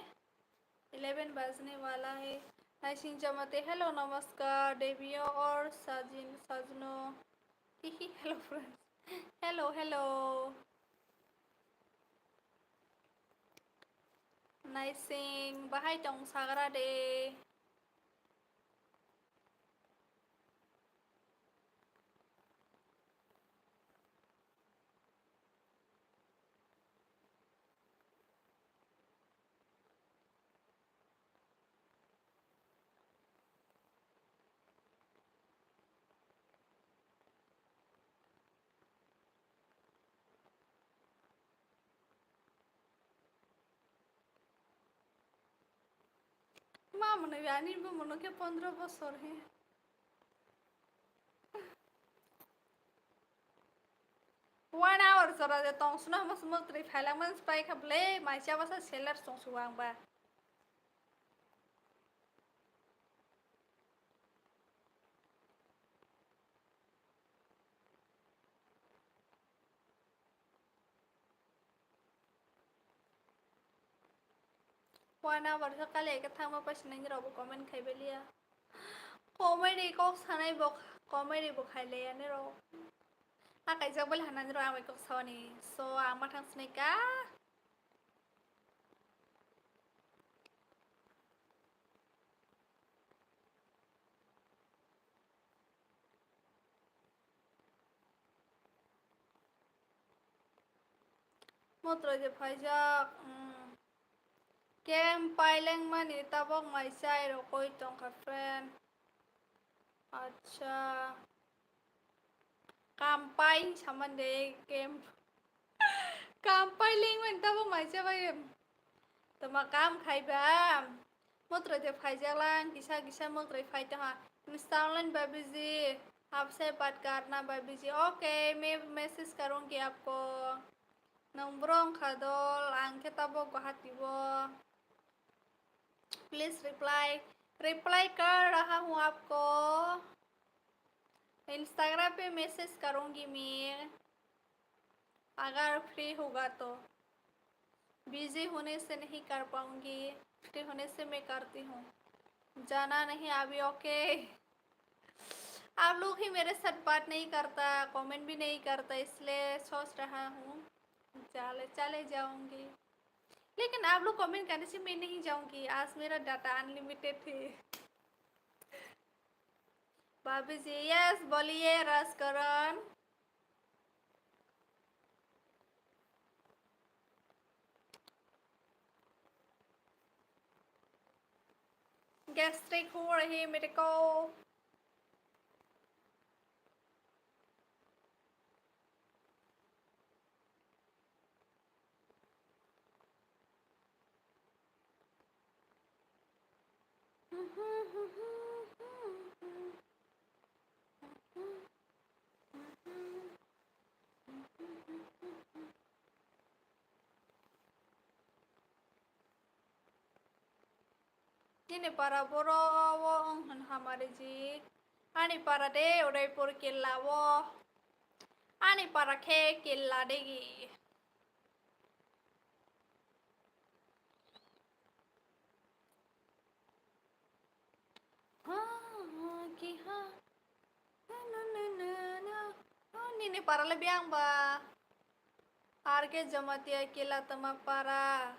इलेवन बजने वाला है। Naising Jamate, hello, नमस्कार, देवियों और साजिन, साजनों। Hihi, hello, friends. Hello, hello. Naising, bahai tong sagra de. Mano ani bo mano khe pondro bosor he. One hour jora de tong suna hamo sumok twi phailangman spai kha ble maisa basa seller song suwang ba. One hour khe kali khe thangma paisa nai rok bo comment khai baliya. Comedy kok sanai bo comedy bo khai le ani rok. A kaijak bali hanani rok ang bai kok sawani. So ang ma thang sinai ka. Motro je phaijak, mm. Camp pailengmani tabok mai chai rokoi tongkha friend. Acha. Kam pai samande camp. Kam pailengmani tabok mai chabai. Toma kam khaiba. Motro je phaijak lang kisa kisa motro phai tongha. Instagram babiji, aapse baat karna babiji. Okay, main message karungi aapko. Nwng bwrwi wngkha dol, ang khe tabok Guwahati o. Please reply. Reply kar raha hoon aapko. Instagram pe message karungi main. Agar free hoga to. Busy hone se nahi kar paungi. Free hone se main karti hoon. Jana nahi abhi, okay. Aap log hi mere saath baat nahi karta, comment bhi nahi karta, isliye soch raha hoon. Chale, chale jaungi. Lekin aap log comment karne se main nahi jaungi. Aaj mera data unlimited hai. Bhabiji, yes, boliye Rajkaran. Gastric ho rahi mere ko. Nini para boro o wng hwn hamari ji. Ani para de Udaipur killa o. Ani para khe killa degi. Ha, ha, ki ha. Na, na, na, na, na. Oh, nini para le biang ba. R K Jamatia kila tama para.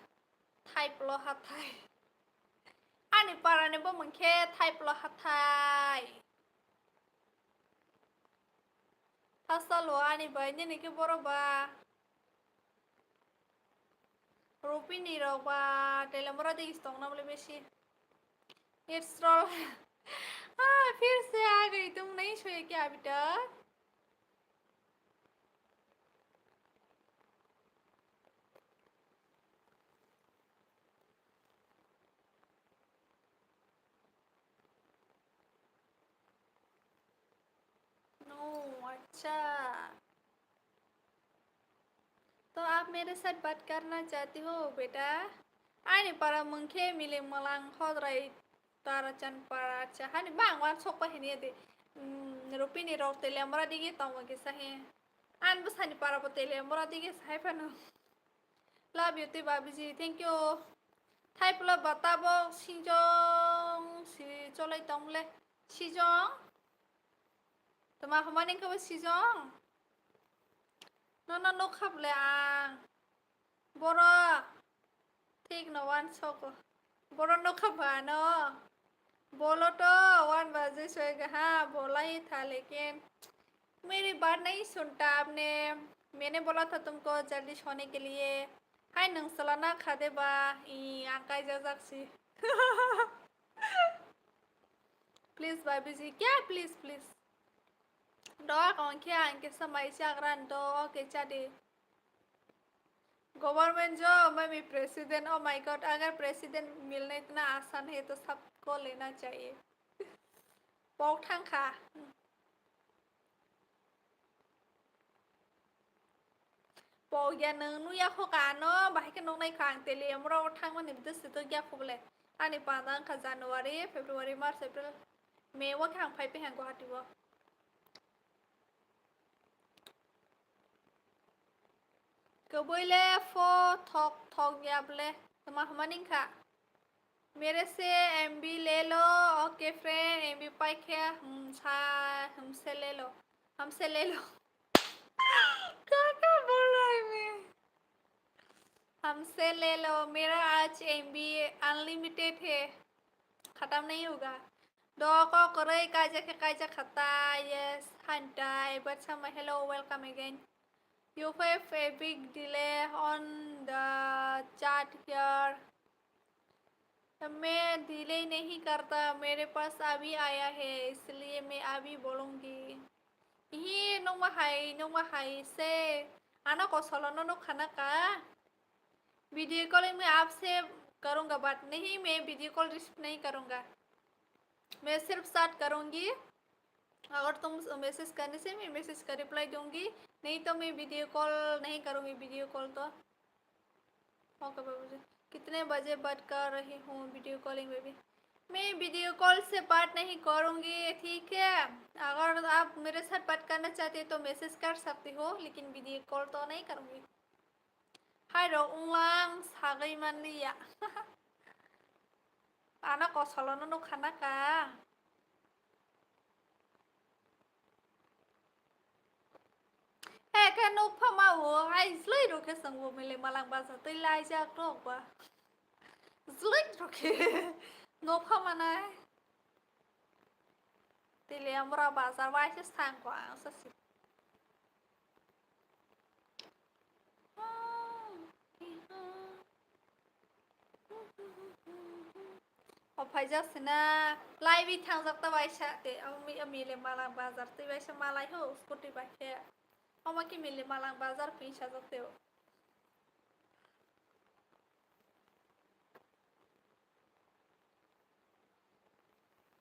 Thaiplo hathai. Ani para ni bo mungkhe Thaiplo hathai. Thasalo ani bai nini khe boro ba. Rupini rok ba Telemora digi tongna bole besi. It's roll. Ah, phir se aa gayi tum nahi soye kya abhi tak? No, acha. To aap mere saath baat karna chahte ho, beta? Ani para mungkhe mile malang hodrai Tarachan para, acha. Hani bang wan sok pa hini de. Hmm, Rupini rok Telemora digi tongo kisa he. An bwsani para bo Telemora digi sai phano. Love you tei babiji, thank you. Thaiplo ba tabok sijong si cholai tong le. Sijong? Tama hamani khe bo sijong? Nono nukha bole ang. Boro thik no wan soko. Boro nukha ba no. Bolo to wan baje soega ha, bola hi tha lekin. मेरी बात नहीं सुनता आपने, मैंने बोला था तुमको जल्दी सोने के लिए। Hai, nwng chwla na kha de ba? I, ang kaijak jak si. Please, babiji, kya please, please? Do, ang khe ang kisa mai chakran do, okay, cha de. Government job, मैं भी president। Oh my God, अगर president मिलना इतना आसान है तो सबको लेना चाहिए। Pok thangkha. Pok ya nwng nuya kho ka ano, bahai khe nuknai kha ang tele, amoro thangmani bwdwsi to ya kho bole. Ani panda wngkha January, February, March, April, May o khe ang phai phai ha Guwahati o. Kwbui le pho thok thok ya bole. Tma hwnmani wngkha? मेरे से एमबी ले लो। OK friend, MB पाइखे हमसा, हमसे ले लो, हमसे ले लो। क्या क्या बोल रहा है मैं? हमसे ले लो, मेरा आज एमबी अनलिमिटेड है, खत्म नहीं होगा। Doko koroi kaijak khe kaijak khata, yes, hantai, but sama hello, welcome again. You have a big delay on the chat here. मैं डिले नहीं करता, मेरे पास अभी आया है, इसलिए मैं अभी बोलूँगी। Hi, nungma hai, nungma hai se. Ano kosolo no nuk khana ka. Video calling में आपसे करूँगा, but नहीं, मैं वीडियो कॉल रिसीव नहीं करूँगा। मैं सिर्फ चैट करूँगी। अगर तुम मैसेज करने से मैं मैसेज का रिप्लाई दूँगी, नहीं तो मैं वीडियो कॉल नहीं करूँगी। वीडियो कॉल तो OK बाबू जी। कितने बजे बात कर रही हूँ वीडियो कॉलिंग में भी? मैं वीडियो कॉल से बात नहीं करूँगी, ठीक है? अगर आप मेरे साथ बात करना चाहते हैं तो मैसेज कर सकते हो, लेकिन वीडियो कॉल तो नहीं करूँगी। Hai rok wnglang sagwi manliya. Ano kosolo no nuk khana ka. He khe nuk pha ma o, hai jloi rok khe chwng bo mili malang bazar twi laijak rok ba. Jloi rok khe nuk pha manai. Tili amra bazar bai se sang ko ang sa si. O phaijak sina, lai bi thangjak ta bai sa te, o mi, o mili malang bazar twi bai sa malai ho, scooty bai khe. Omo khe mili malang bazar phi sajak te o.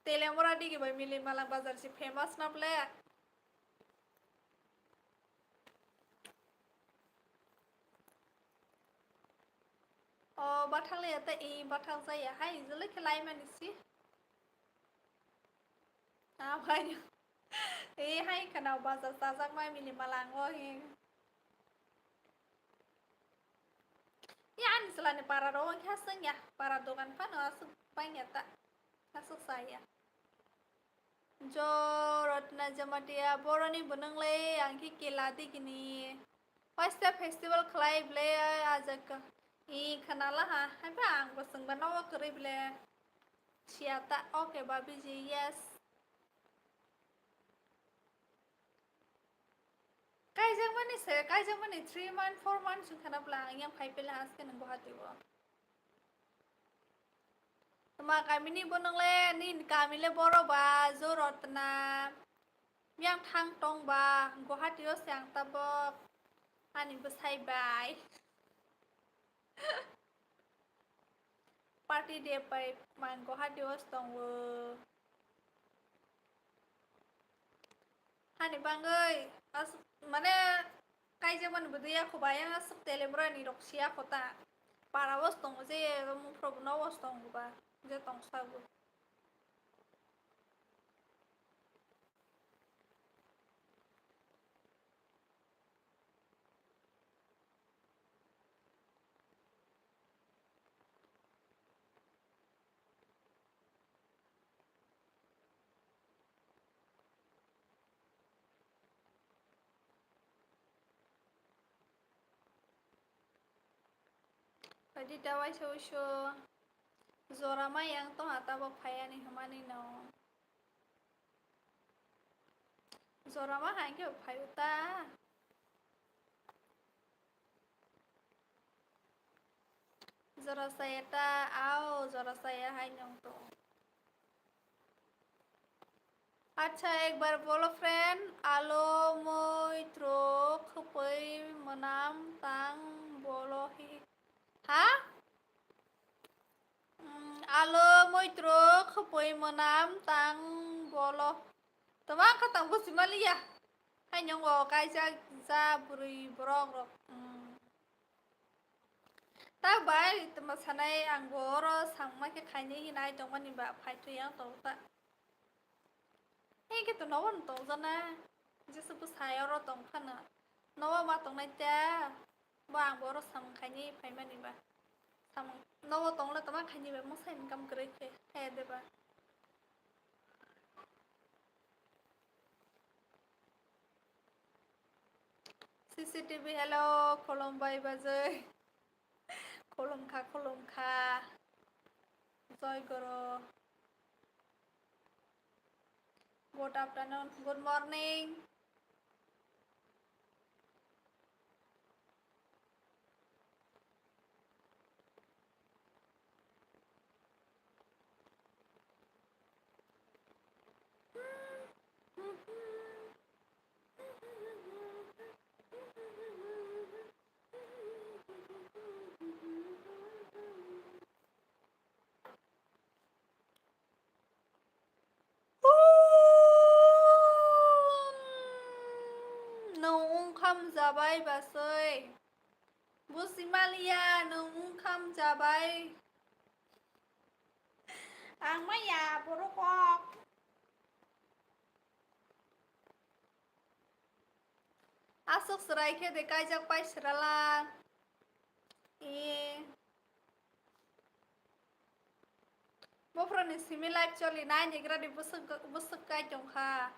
Tele mora digi bai mili malang bazar si famous na ble. O bathang le ta i bathang jaya hai jole khe lai mani si. A bai. E hai khana bazar sajak mai mili malang o hi. Ya ani selani para ro wngkha sengya para dogan phano aswk bangya ta aswk saya. Jo Ratna Jamatia boroni bwnwng le ang khe kela digini. Waisa festival khlai ble ajak i khanala ha haiba ang bo swngba nogo kwrwi ble. Siya ta OK babiji yes. Kaijakmani se, kaijakmani three month, four months wngkha na bwla ang yang phai pele haske nang Guwahati o. Tma kamini bo nang le, nini kami le boro ba, jo Rotna. Yang thang tong ba, Guwahati o se ang tabok. Ani bwsai bai. Party day pai mang Guwahati o se tongo. Hani bangwi as-, mane kaijakmani bwdwi ya khubai, yang aswk telebrani rok siya kho ta. Para o se tongo je, mungphro bo nogo se tongo ba, je tongsago. Phaidi ta waisa uiso jora mai ang tongha tabok phai ani hwnmani no. Jora ma hai khe phai ta. Jora saya ta, ao, jora saya hai nong to. Acha, ekbar bolo friend, alo moi tro khopoi mwnam tang bolo Ha? Mm, alo moitro khopoi monam tang bolo. Tama kha tang busi maliya. Hai nyongo kaijak ja bwrwi borok rok. Mm. Ta bai tama sanai ang bo oro samma khe khainai hinai tongmani ba phai thwi yang tong ta. Hei khe to nobo no tong jana. Jesa bwsai oro tong phano. Nobo ma tongnai ta. Bo ang bo oro samung khainai phaimani ba. Samung nobo tongla tama khainai ba mosai income kwrwi khe. Haya de ba. C C T V, hello, khulumbai bajai. Khulumkha, khulumkha. Joy Guru. Good afternoon, good morning. Nwng wngkha mjabai basoi. Busi maliya, nwng wngkha mjabai. Ang maya borok kok. Aswk chwrai khe de kaijak pai srala. E. Bophro ni simi live choli nai ni gra di bwswk, bwswk kai tong kha.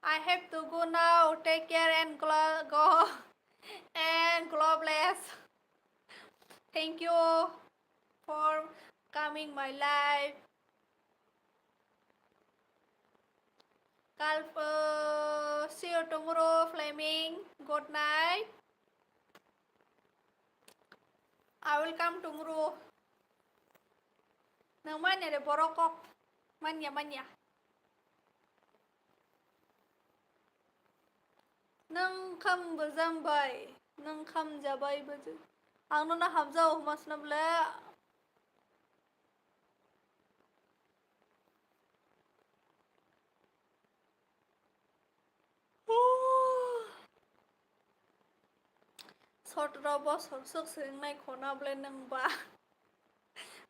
I have to go now. Take care and glo-, go and God bless. Thank you for coming my live. Kal-, uh, see you tomorrow, Flaming. Good night. I will come tomorrow. Nwng manya de borok kok. Manya, manya. Nwng kham bwjam bai, nwng kham jabai bwjam. Ang nono hamjao huma swnam le. Sotro bosor swk swrwngnai khona bwle nwng ba.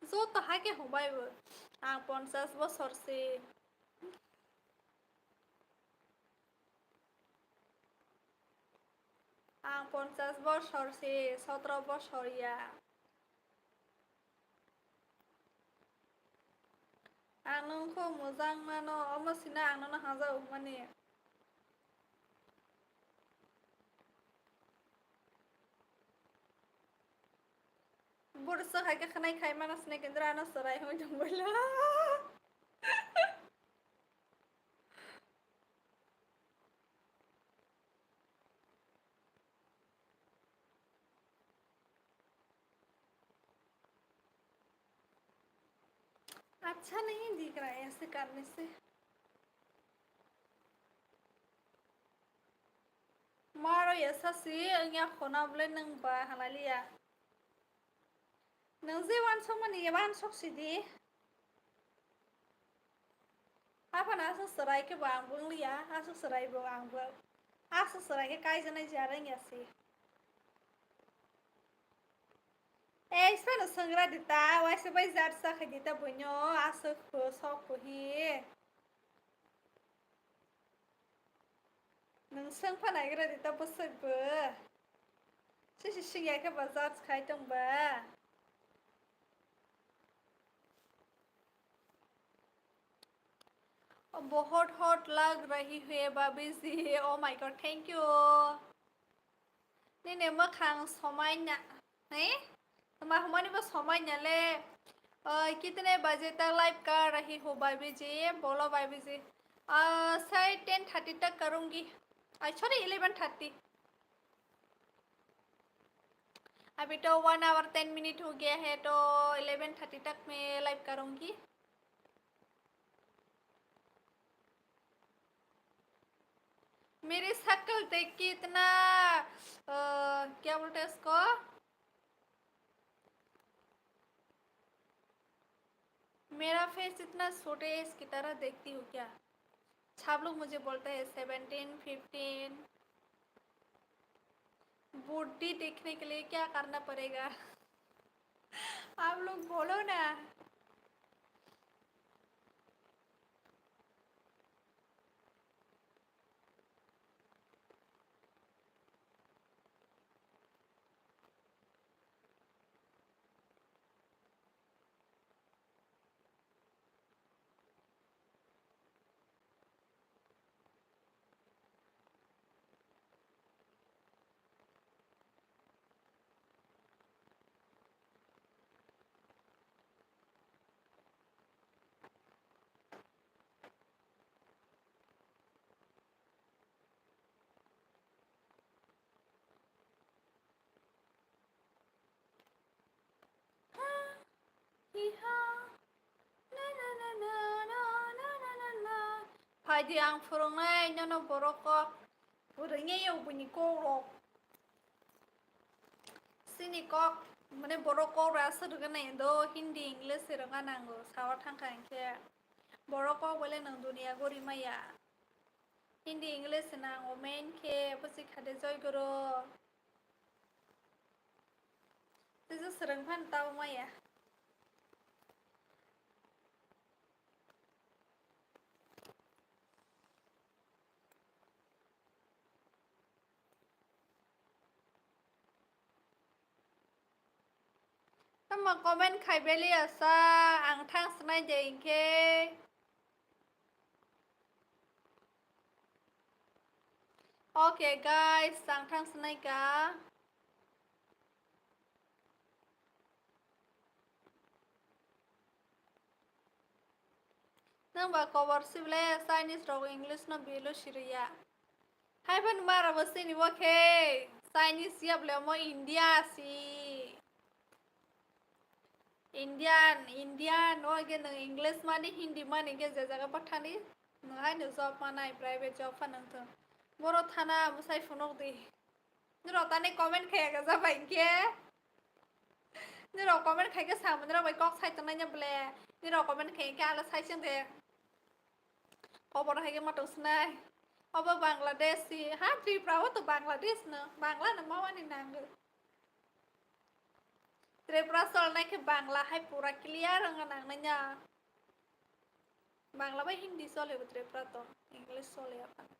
Joto hai khe hwnbai bo. Ang ponchas bosor se. Ang ponchas bosor se, sotro bosor ya. Ang nwng kho mojang mano, omo sina ang nono hajao hwnmani. Bwrwswk hai khe khwnai khai mano, sini kendra ano chwrai hwnwi tongbaila. अच्छा नहीं दिख रहा है ऐसे करने से। Maro ya sasi, wngya khona bwle nwng ba halaliya. Nwng je wansokmani ya wansok sidi. Aphano aswk chwrai khe bo ang bo wngliya, aswk chwrai bo ang bo. Aswk chwrai khe kaijaknai jara wngya se. Ei, phano swngra di ta, waisa bai jat sa khai di ta buino, aswk kho, sok kho hi. Nwng swng pha naigra di ta bwswk bo. Sisi swngya khe ba judge khai tong ba. बहुत hot लग रही है भाभी जी। Oh my God, thank you. Nini mwkhang somai na, eh? Tama humani bo somai na le. Oi, kitne baje tak live kar rahi ho bhai biji, bolo bhai biji. Ah, sai ten thirty tak karungi. Ai, sorry, eleven thirty. अभी तो one hour ten minute हो गया है, तो eleven thirty तक मैं लाइव करूँगी। मेरी शक्ल देख के इतना, अ, क्या बोलते हैं उसको, मेरा फेस इतना छोटे है, इसकी तरह देखती हो क्या? सब लोग मुझे बोलते हैं सेवनटीन, फिफ्टीन। बुद्धि देखने के लिए क्या करना पड़ेगा? आप लोग बोलो ना। Phaidi ang phwrwngnai nono borok kok. Phwrwngya yo buini kok rok. Sini kok, mane borok kok rok aswk rwgana indo, Hindi, English se rwgana nango, sawa thangkha hinkhe. Borok kok bole nwng duniya gori maya. Hindi, English se nango, main khe bwswi khade joy goro. Tei swrwng phano tabuk maya. Tamo comment khai beli asa, ang thang snai de hinkhe. Okay guys, ang thang snai ka. Nwng ba kobor sibole Chinese rok English no bilo siriya. Hai phano mara bo sini bo khe Chinese ya bole omo India si. Indian, Indian, o hwnkhe nwng English mani, Hindi mani hwnkhe je jaga bo thani, nwng haino job manai, private job phano wngthung. Boro thana mwsai phunuk di. Nirok tani comment khaiya khe jaba hinkhe. Nirok comment khaikhe samung nirok bai kok sai tongnai nya bole. Nirok comment khaikhe ala sai chwng de. Kobor hai khe ma tong sinai. Obo Bangladesh si. Ha, Tripura o to Bangladesh no. Bangla no ma wani nango. Tripura solnai khe Bangla hai pura clear wngna nangnai nya. Bangla bai Hindi chole bo Tripura to. English chole ya phano.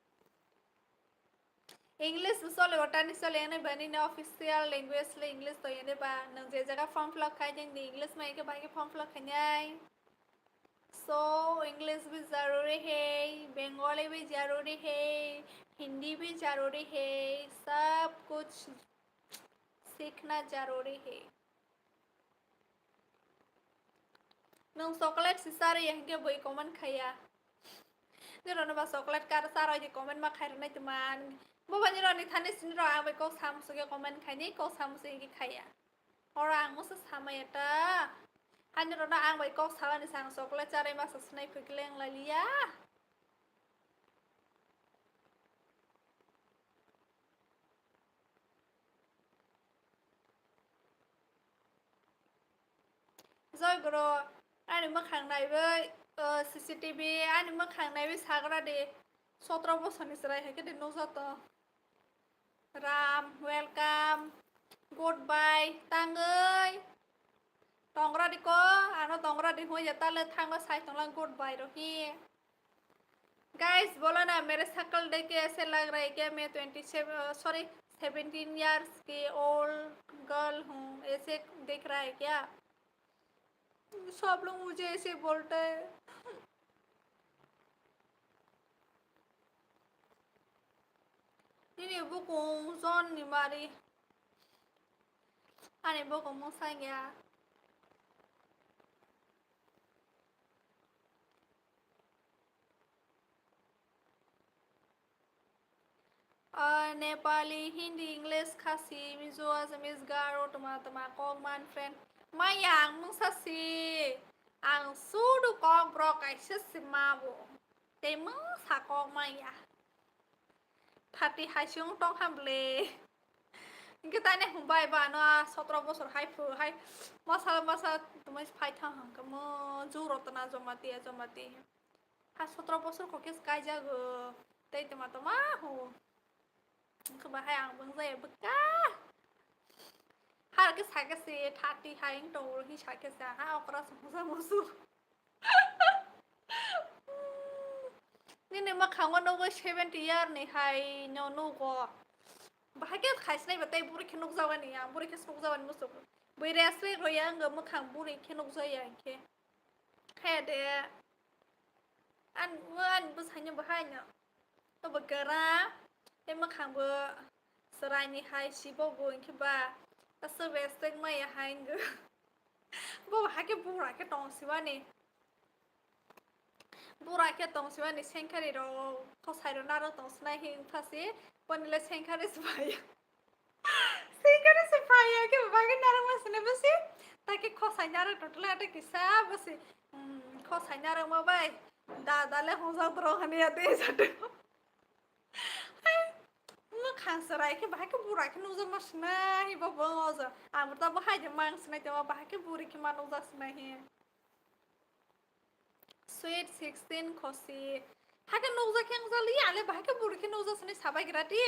English bo chole, otani chole, ene bani ni official language le English to, ene ba nwng je jaga form fill up khai, nini English ma eke bahai khe form fill up khainai. So, English bhi zaruri hai, Bengali bhi zaruri hai, Hindi bhi zaruri hai, sab kuch sikhna zaruri hai. Nwng chocolate si charwi ya hinkhe bui comment khaiya. Nirok no ba chocolate kar charwi di comment ma khairwnai tongma. Bo ba nirok ni thani si nirok ang bai kok samusu khe comment khaini, kok samusu hinkhe khaiya. Oro ang musu samaya ta. Hai nirok no ang bai kok salani sang chocolate charwi masa sinai phikle wng lai liya. Joy bro, ani mwkhang naiwi, o, C C T V, ani mwkhang naiwi sagra di, sotro bosorni chwrai hai khe di nukjak tong. Ram, welcome, goodbye, tangwi. Tongra di ko, ano tongra di hoi ya, tale thango sai tonglang goodbye ro hi. Guys, बोलो ना, मेरे शक्ल देख के ऐसे लग रहा है क्या मैं twenty seven, sorry, seventeen years की ओल्ड गर्ल हूँ, ऐसे दिख रहा है क्या? सब लोग मुझे ऐसे बोलते हैं। Nini bukung John ni mari. Ani bukung mung sangya. Ah, Nepali, Hindi, English, Khasi, Mizo, Assamese, Garo, tma tma kok man friend. Maya ang mungsa si. Ang sudu kok bro kaisa si ma bo. Tei mungsa kok maya. Thati hai si wng tong kha ble. Khe taine hwnbai ba ano a sotro bosor hai phu hai masa masa tumai phai thang hang khe mo ju rotna jomati jomati. Ha sotro bosor kok khe kaijago tei tuma tuma hu. Wngkhe bahai ang bo wngjaya bwkha. Har khe sakhe se thirty hai wng tongo, hwnwi sakhe se ha okra se musa musu. Nini mwkhango nugo seventy year ni hai no nugo. Bahai khe khaisinai ba tei buri khe nukjagani, ang buri khe se nukjagani muchung. Bui respect rwya wngkha mwkhang buri khe nukjaya hinkhe. Khe de. Ani, ani bwsaino bahaino. Obo kwra. Tei mwkhangbo chwraini hai sibogo hinkhe ba. Aswk respect maya hai wngkha. Bo hakhe bura khe tong siwani. Bura khe tong siwani sengkari rok, khosai rok naro tong sinai hin phasi. Boni le sengkari se phaiya. Sengkari se phaiya khe bagwi narwkma sini bwsi. Takhe khosai narwk totole ata kisa bwsi. Hmm, khosai narwkma bai. Da, da le hwnjak rok hani ya tei jate. Hai, mwkhang chwrai khe bahai khe bura khe nukjakma sinai bo bo oja. Ang bo ta bo hai de mang sinai tongma bahai khe buri khe ma nukjak sinai he. Sweet sixteen khosi. Hakhe nukjak khe wngjakli, ale bahai khe buri khe nukjak sini sabai gra di.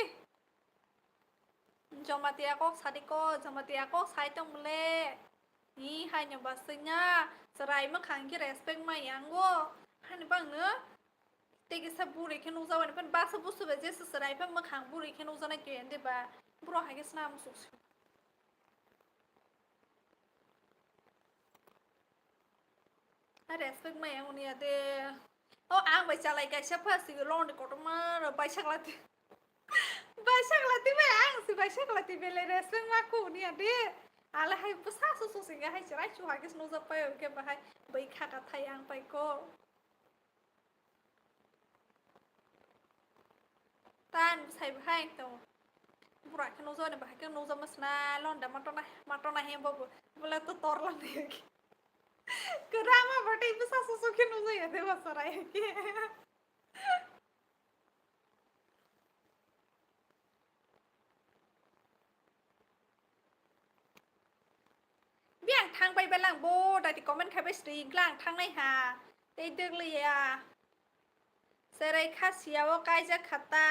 Jamatia kok sadi ko, jamatia kok sai tong mole. Ni haino basingya, chwrai mwkhang khe respect ma yango. Hani bangno, tei kisa buri khe nukjak bani, pen basa busu bai jesa chwrai pha mwkhang buri khe nukjaknai khe ende ba. Bro hai khe sna musuk suk. Respect maya wngya de. O ang bai chalai kaisa pha si long de kotorma rok bai sakla ti. Bai sakla ti bai ang si bai sakla ti bele respect ma ko wngya de. Ale hai bwsa su su singa hai chwrai chu hai khe nukjak pai khe bahai bai kha ka thai ang pai ko. Tan bwsai bahai tong. Bura khe nukjakni bahai khe nukjakma sna londa matona matona he bobo. Bole to torla nai. Kwrama bwtwi bwsa susu khe nukjakya de basarai. Biyang thang pai belang bo dati comment khai bai sri glang thang nai ha. Tei degli ya. Serai kha siya o kaijak khata.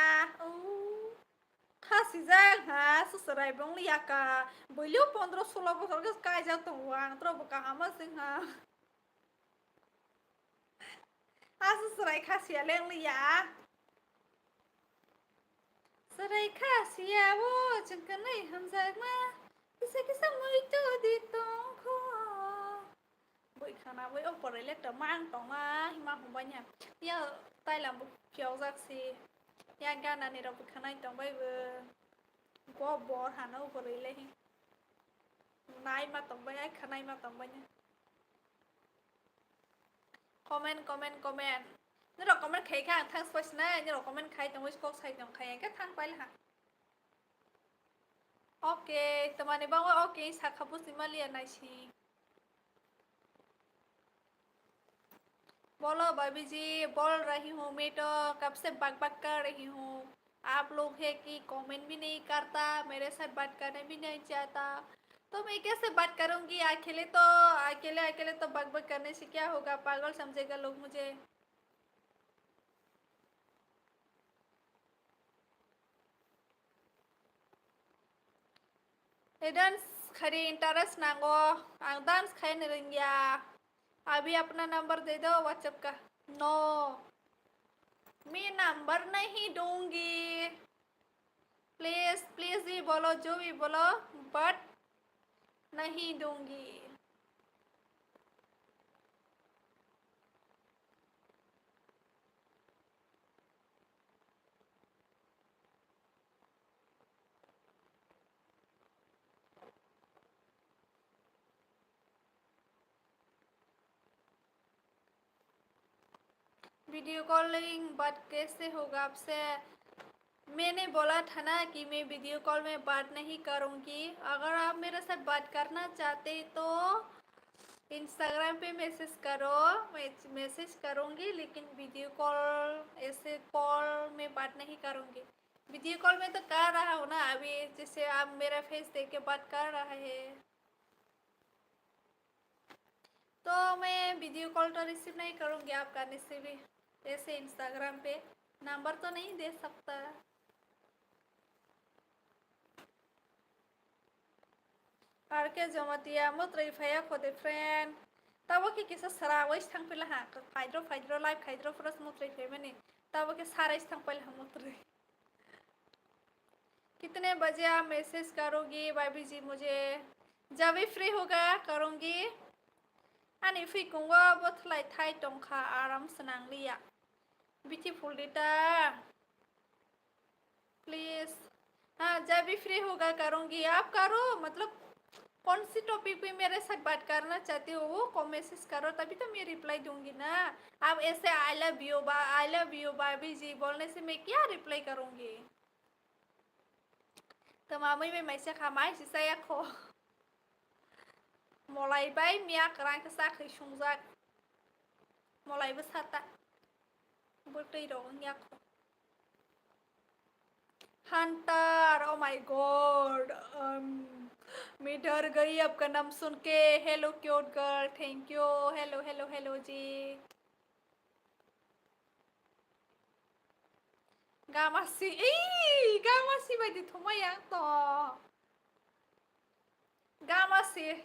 Kha sijak ha, se serai bong li ya ka. Boilio pondro solo bosor khe kaijak tongo ang tro bo kaham ma sing ha. Asa serai kha siya leng liya. Serai kha siya o chwng kanai hamjakma. Kisa kisa muitu di tongkho. Boi khana boi o porai lekta mang tongma hima humbai nya. Ya tailam bo phiok jak si. Ya gana ni rok bo khanai tongbai bo. Go bor hana o porai le hi. Nai ma tongbai ai khanai ma tongbai nya. Comment, comment, comment. Nirok comment khai kha ang thanks paisna, nirok comment khai tongwi kok sai tong khai khe thang paila ha. Okay, tamani bangwi okay sakha busi maliya naisi. बोलो भाभी जी, बोल रही हूँ मैं तो, कब से बकबक कर रही हूँ। आप लोग है कि कमेंट भी नहीं करता, मेरे साथ बात करना भी नहीं चाहता, तो मैं कैसे बात करूँगी? अकेले तो, अकेले, अकेले तो बकबक करने से क्या होगा, पागल समझेगा लोग मुझे। Dance khari interest nango, ang dance khai ni rwngya. अभी अपना नंबर दे दो WhatsApp का। No, मैं नंबर नहीं दूंगी। प्लीज, प्लीज भी बोलो, जो भी बोलो, but नहीं दूंगी। वीडियो कॉलिंग बात कैसे होगा आपसे? मैंने बोला था ना कि मैं वीडियो कॉल में बात नहीं करूँगी। अगर आप मेरे साथ बात करना चाहते तो इंस्टाग्राम पे मैसेज करो, मैं मैसेज करूँगी, लेकिन वीडियो कॉल, ऐसे कॉल में बात नहीं करूँगी। वीडियो कॉल में तो कर रहा हूँ ना, अभी जैसे आप मेरा फेस देख के बात कर रहा है, तो मैं वीडियो कॉल तो रिसीव नहीं करूँगी आपका, ऐसे भी, ऐसे इंस्टाग्राम पे नंबर तो नहीं दे सकता। Ar ke Jamatia, mwtrwi phaiya kho de friend. Tabo khe kisa sara wais thang pila ha, phaidro phaidro live khaidro pura mwtrwi phaimani. Tabo khe sara wais thang pila ha mwtrwi. कितने बजे आप मैसेज करोगे भाभी जी मुझे? जब भी फ्री होगा करूँगी। Ani phi kungo bothlai thai tongkha, aram swnang liya. Beautiful Rita. Please, हाँ, जब भी फ्री होगा करूँगी। आप करो, मतलब कौन सी टॉपिक पे मेरे साथ बात करना चाहते हो, वो को मैसेज करो, तभी तो मैं रिप्लाई दूंगी ना। आप ऐसे आई लव यू बा, आई लव यू भाभी जी बोलने से मैं क्या रिप्लाई करूँगी? Tama mui bai maisa kha, mai si chaya kho. Molai bai miya kwrang khe chakri sungjak. Molai bwsa ta. Bwtwi rok wngya kho. Hunter, oh my God, um, मैं डर गई आपका नाम सुन के। Hello cute girl, thank you. Hello, hello, hello ji. Gamasi, ii, gamasi bai di thumai yang to. Gamasi,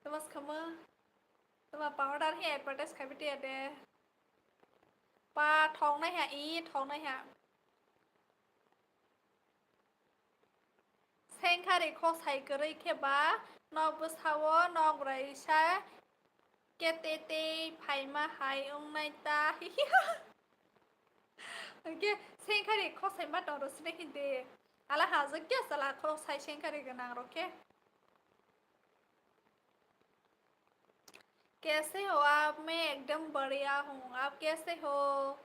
tama skama, tama powder he advertise khabi tiya de. Pa thong nai ha, ii, thong nai ha. Sengkhari khosai kwrwi khe ba nok bwsao nok raisa kete tei phaima hai wngnai ta. Hwnkhe sengkhari khosai ma tong rw sini hindi. Ala hajak kya sala khosai sengkhari gwnang rok khe. कैसे हो आप? मैं एकदम बढ़िया हूँ, आप कैसे हो?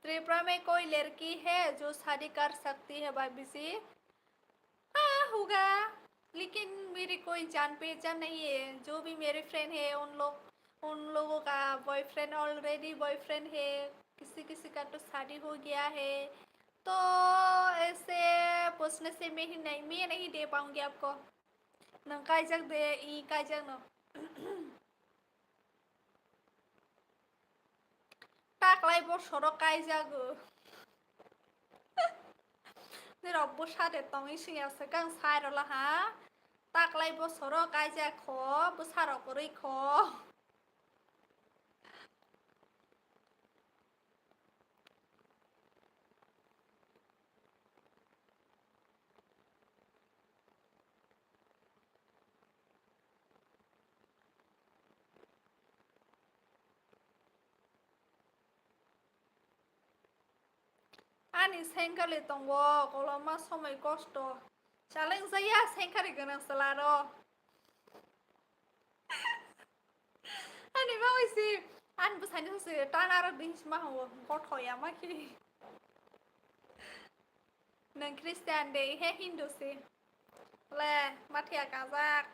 त्रिपुरा में कोई लड़की है जो शादी कर सकती है भाभी जी? हाँ, होगा, लेकिन मेरी कोई जान पहचान नहीं है। जो भी मेरे फ्रेंड है, उन लोग, उन लोगों का बॉयफ्रेंड, ऑलरेडी बॉयफ्रेंड है, किसी किसी का तो शादी हो गया है। तो ऐसे पूछने से मैं ही नहीं, मैं नहीं दे पाऊंगी आपको। Nang kaijak de, i kaijak no. Taklai bo soro kaijago. Nirok bwsa de tongwi singya swkang sai rola ha. Taklai bo soro kaijak kho, bwsa rok kwrwi kho. Ani sengkali tongo, koloma somoi kosto. Chaleng jaya sengkali gwnang chwla rok. Ani bagwi se, ani bwsani se tana aro din sima hango, gotho ya ma khe. Nwng Christian de, he Hindu se. Le, mathia kajak.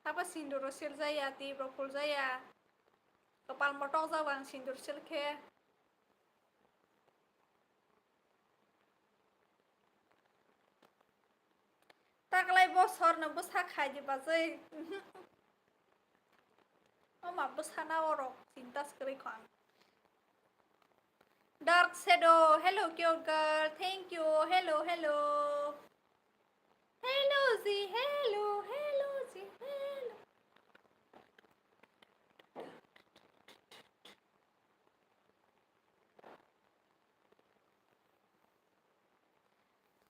Abo sindur ro sil jaya, tip rok phul jaya. Kwpal motok jago ang sindur sil khe. Taklai bosorno bwsa khai di bajai. Oma bwsana orok chinta se kwrwi kho ang. Dark Shadow, hello cute girl, thank you, hello, hello. Hello ji, hello, hello ji, hello.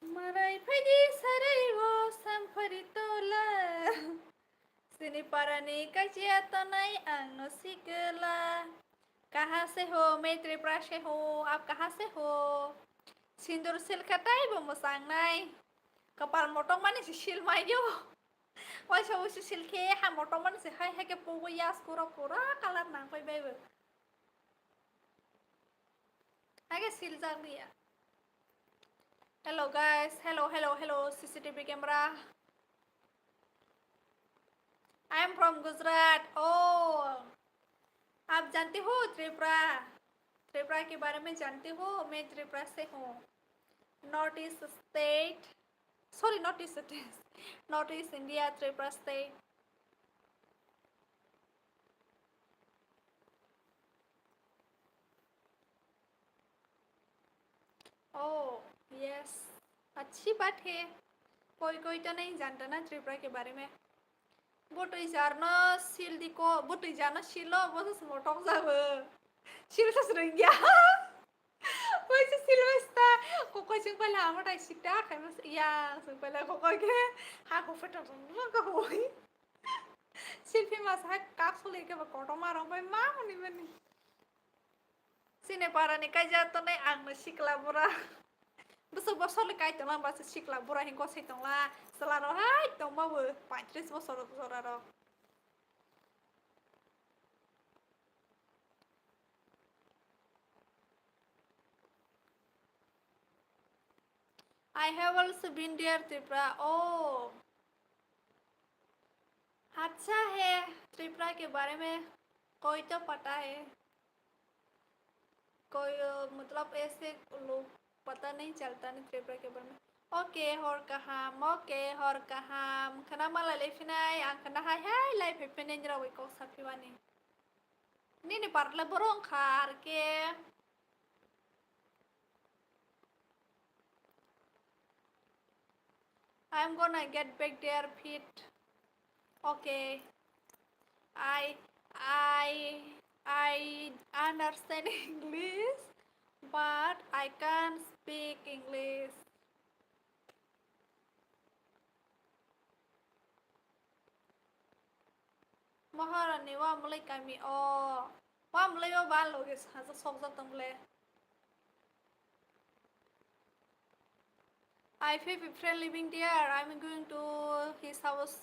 Marai phaidi sarai o samphari tola. Sini parani kachia tonai ang no sikla. Kaha se ho, main Tripura se ho, aap kaha se ho? Sindur silkha taibo mwchang nai. Kapal motok mani se sil mai yo. Waisa waisa sil khe ha motok mani se hai hai khe pugo yas kuro pura colour nang pai bai bo. Age siljak liya. Hello guys, hello, hello, hello, C C T V camera. I am from Gujarat. Oh, आप जानते हो त्रिपुरा? त्रिपुरा के बारे में जानते हो? मैं त्रिपुरा से हूँ। North East state. Sorry, North East state. North East India, Tripura state. Oh, yes. अच्छी बात है। कोई कोई तो नहीं जानता ना त्रिपुरा के बारे में। Bwtwi jarno sil di ko, bwtwi jarno silo, bo se motok jabo. Sil se swrwngya. Bai se sil bai sta. Kokoi chwng paila amo tai sita khai mas ya, chwng paila kokoi ke. Ha ko feto rung rung ko hoi. Silpi mas hai kak suli ke ba kotor ma rong bai ma muni mani. Chini parani kaijak tongnai ang no sikla bura. Bwswk bosor le kai tongla, bwswk sikla bura hinwi gosai tongla. Chwla rok hai tongma bo paitris bosor jora rok. I have also been there, Tripura. Oh, अच्छा है, त्रिपुरा के बारे में कोई तो पता है। कोई, अ, मतलब ऐसे लोग पता नहीं चलता ना त्रिपुरा के बारे में। Okay, hor kaham, okay, hor kaham. Khana malai lai phinai, ang khana hai hai lai phai phinai nira wai kok saphi mani. Nini parle borong khar ke. I'm gonna get back their feet. Okay. I, I, I understand English, but I can't speak English. Maharani wa mwlai kami o. Wa mwlai o ba loge saja sokjak tong le. I have a friend living there. I'm going to his house.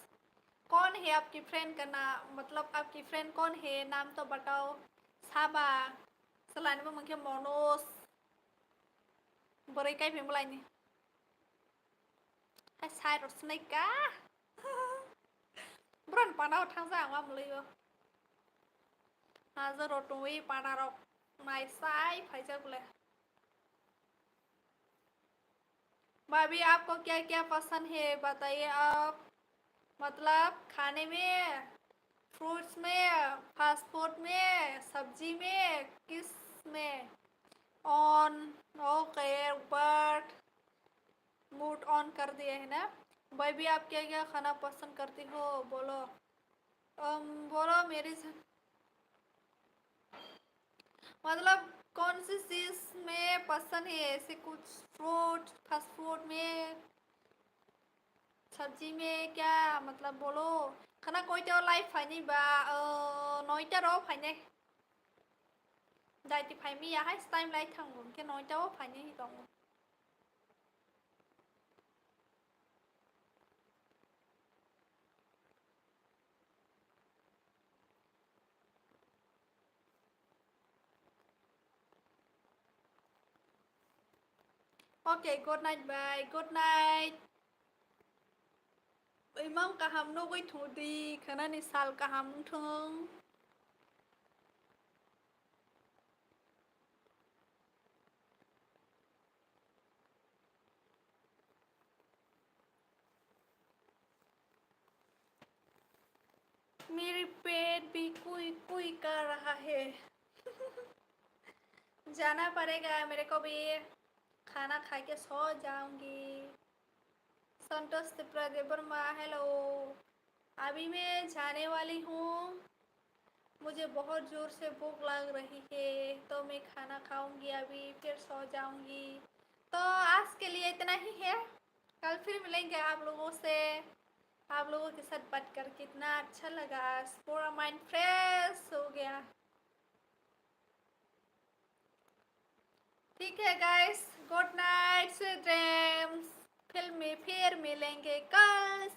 कौन है आपकी फ्रेंड का नाम, मतलब आपकी फ्रेंड कौन है, नाम तो बताओ। Saba. Salani bo mungkhe Monos. Borai kai phim laini. Hai sai rosnai ka. Bron panao thangsa ang wa mulai o. Hajar rotungwi panarok nai sai phaijak bole. भाभी, आपको क्या क्या पसंद है, बताइए आप। मतलब, खाने में, फ्रूट्स में, फास्ट फूड में, सब्जी में, किस में? On, okay, but mood on कर दिया है ना। भाभी, आप क्या क्या खाना पसंद करती हो, बोलो। अम, बोलो मेरी ज-, मतलब, कौन सी चीज़ में पसंद है, ऐसे कुछ फ्रूट, फास्ट फूड में, सब्जी में क्या, मतलब, बोलो। Khana koita o live phainai ba, o, noita ro phainai. Daiti phaimi ya hai time lai thango, hwnkhe noita o phainai hi tongo. Okay, good night, bye. Good night. Imang kaham nugwi thung di, khanani sal kaham wng thung. मेरी पेट भी कुई कुई कर रहा है। जाना पड़ेगा मेरे को भी, खाना खा के सो जाऊंगी। संतोष त्रिपुरा देवर्मा, हेलो। अभी मैं जाने वाली हूँ, मुझे बहुत जोर से भूख लग रही है, तो मैं खाना खाऊंगी अभी, फिर सो जाऊंगी। तो आज के लिए इतना ही है, कल फिर मिलेंगे आप लोगों से। आप लोगों के साथ बात करके इतना अच्छा लगा, आज पूरा माइंड फ्रेश हो गया। ठीक है guys, good night, sweet dreams. फिर मि-, फिर मिलेंगे कल,